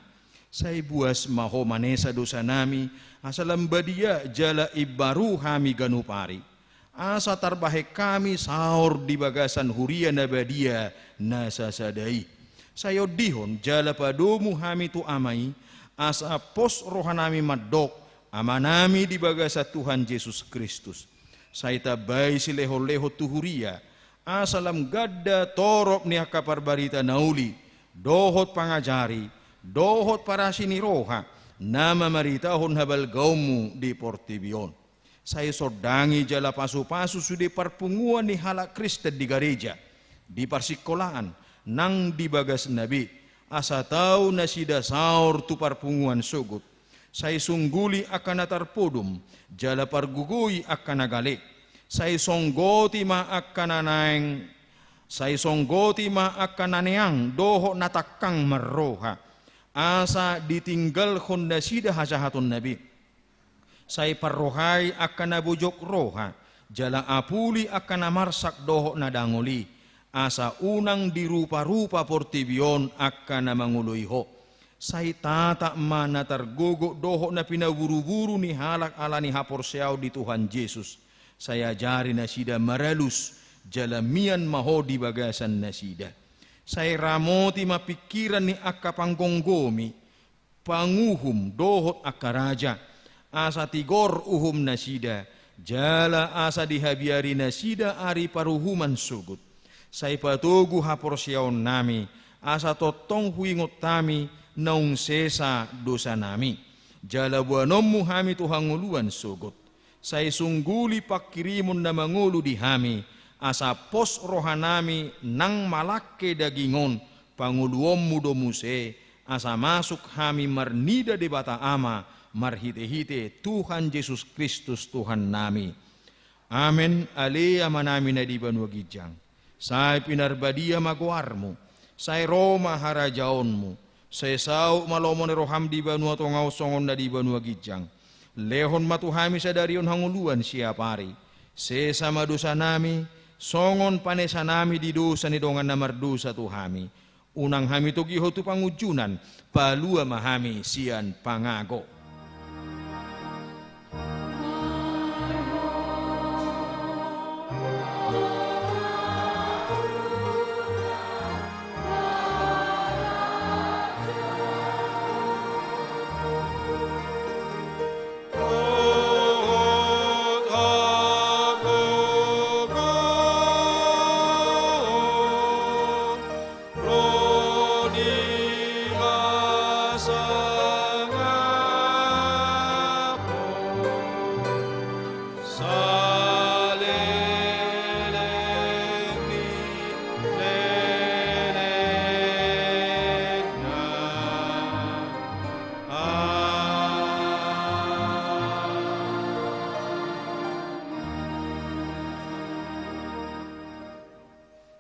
Sai buas ma Ho manesa dosanami, asa lam badia jala imbaru hami ganup ari. Asa tarbahen hami saor di bagasan huria na badia na sasada i. Sai ondihon jala padomu hami tu Ama i, asa pos rohanami mandok, Amanami di bagasan Tuhan Jesus Kristus. Sai tambai silehonlehon tu huria, asa lam ganda torop ni angka parbarita na uli, dohot pangajari, dohot parasi ni roha, na mamaritahon habalgaonmu di portibi on. Sai sondangi jala pasupasu sude parpunguan ni halak Kristen di gareja, di parsikolaan, nang di bagasna be, asa tau nasida saor tu parpunguan sogot. Sai sungguli angka na tarpodom, jala pargogoi angka na gale. Sai songgoti ma angka na naeng, sai songgoti ma angka na neang dohot na tangkang marroha, asa ditinggalhon nasida hajahatonna be. Sai parrohai angka na bojok roha, jala apuli angka na marsak dohot na dangol i, asa unang dirupa-rupa portibi on angka na mangoloi Ho. Sai tatap ma na targogo dohot na pinaburuburu ni halak ala ni haporseaon di Tuhan Jesus. Sai ajari nasida maralus, jala mian ma Ho di bagasan nasida. Sai ramoti ma pingkiran ni angka panggomgomi, panguhum dohot angka raja, asa tigor uhum nasida, jala asa dihabiari nasida ari paruhuman sogot. Sai patogu haporseaonnami, asa tongtong huingot hami naung sesa dosanami. Jala boanonmu hami tu hangoluan sogot. Sai sungguli pangkirimon na mangolu di hami, asa pos rohanami nang malangke daging on, pangoluonmu do muse, asa masuk hami marnida Debata Ama, marhite-hite Tuhan Jesus Kristus Tuhannami. Amen. Ale Amanami na di banua ginjang, sai pinarbadia ma goarmu, sai ro ma harajaonmu, sai saut ma lomo ni roham di banua tonga on songon na di banua ginjang. Lehon ma tu hami sadari on hangoluan siapari. Sesa ma dosanami, songon panesanami di dosa ni dongan na mardosa tu hami. Unang hami togihon tu pangunjunan, palua ma hami sian pangago.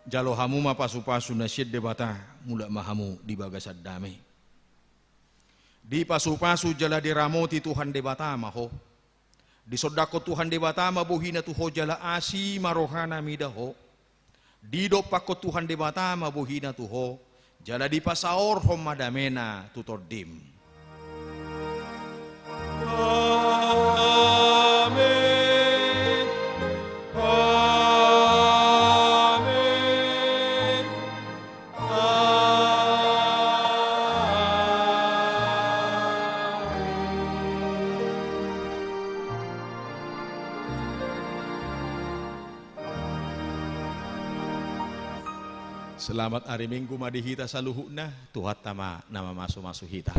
Jalo hamu ma pasu-pasu na sian Debata, mulak ma hamu di bagasan dame. Dipasu-pasu jala diramoti Tuhan Debata ma ho. Disondangkon Tuhan Debata ma bohina tu ho jala asi ma rohana mida ho. Didompakkon Tuhan Debata ma bohina tu ho, jala dipasaorhon ma damena tu tondim. Amen. Amen. Amen. Selamat ari Minggu ma di hita saluhutna, Tuhanta ma na mamasu-masu hita.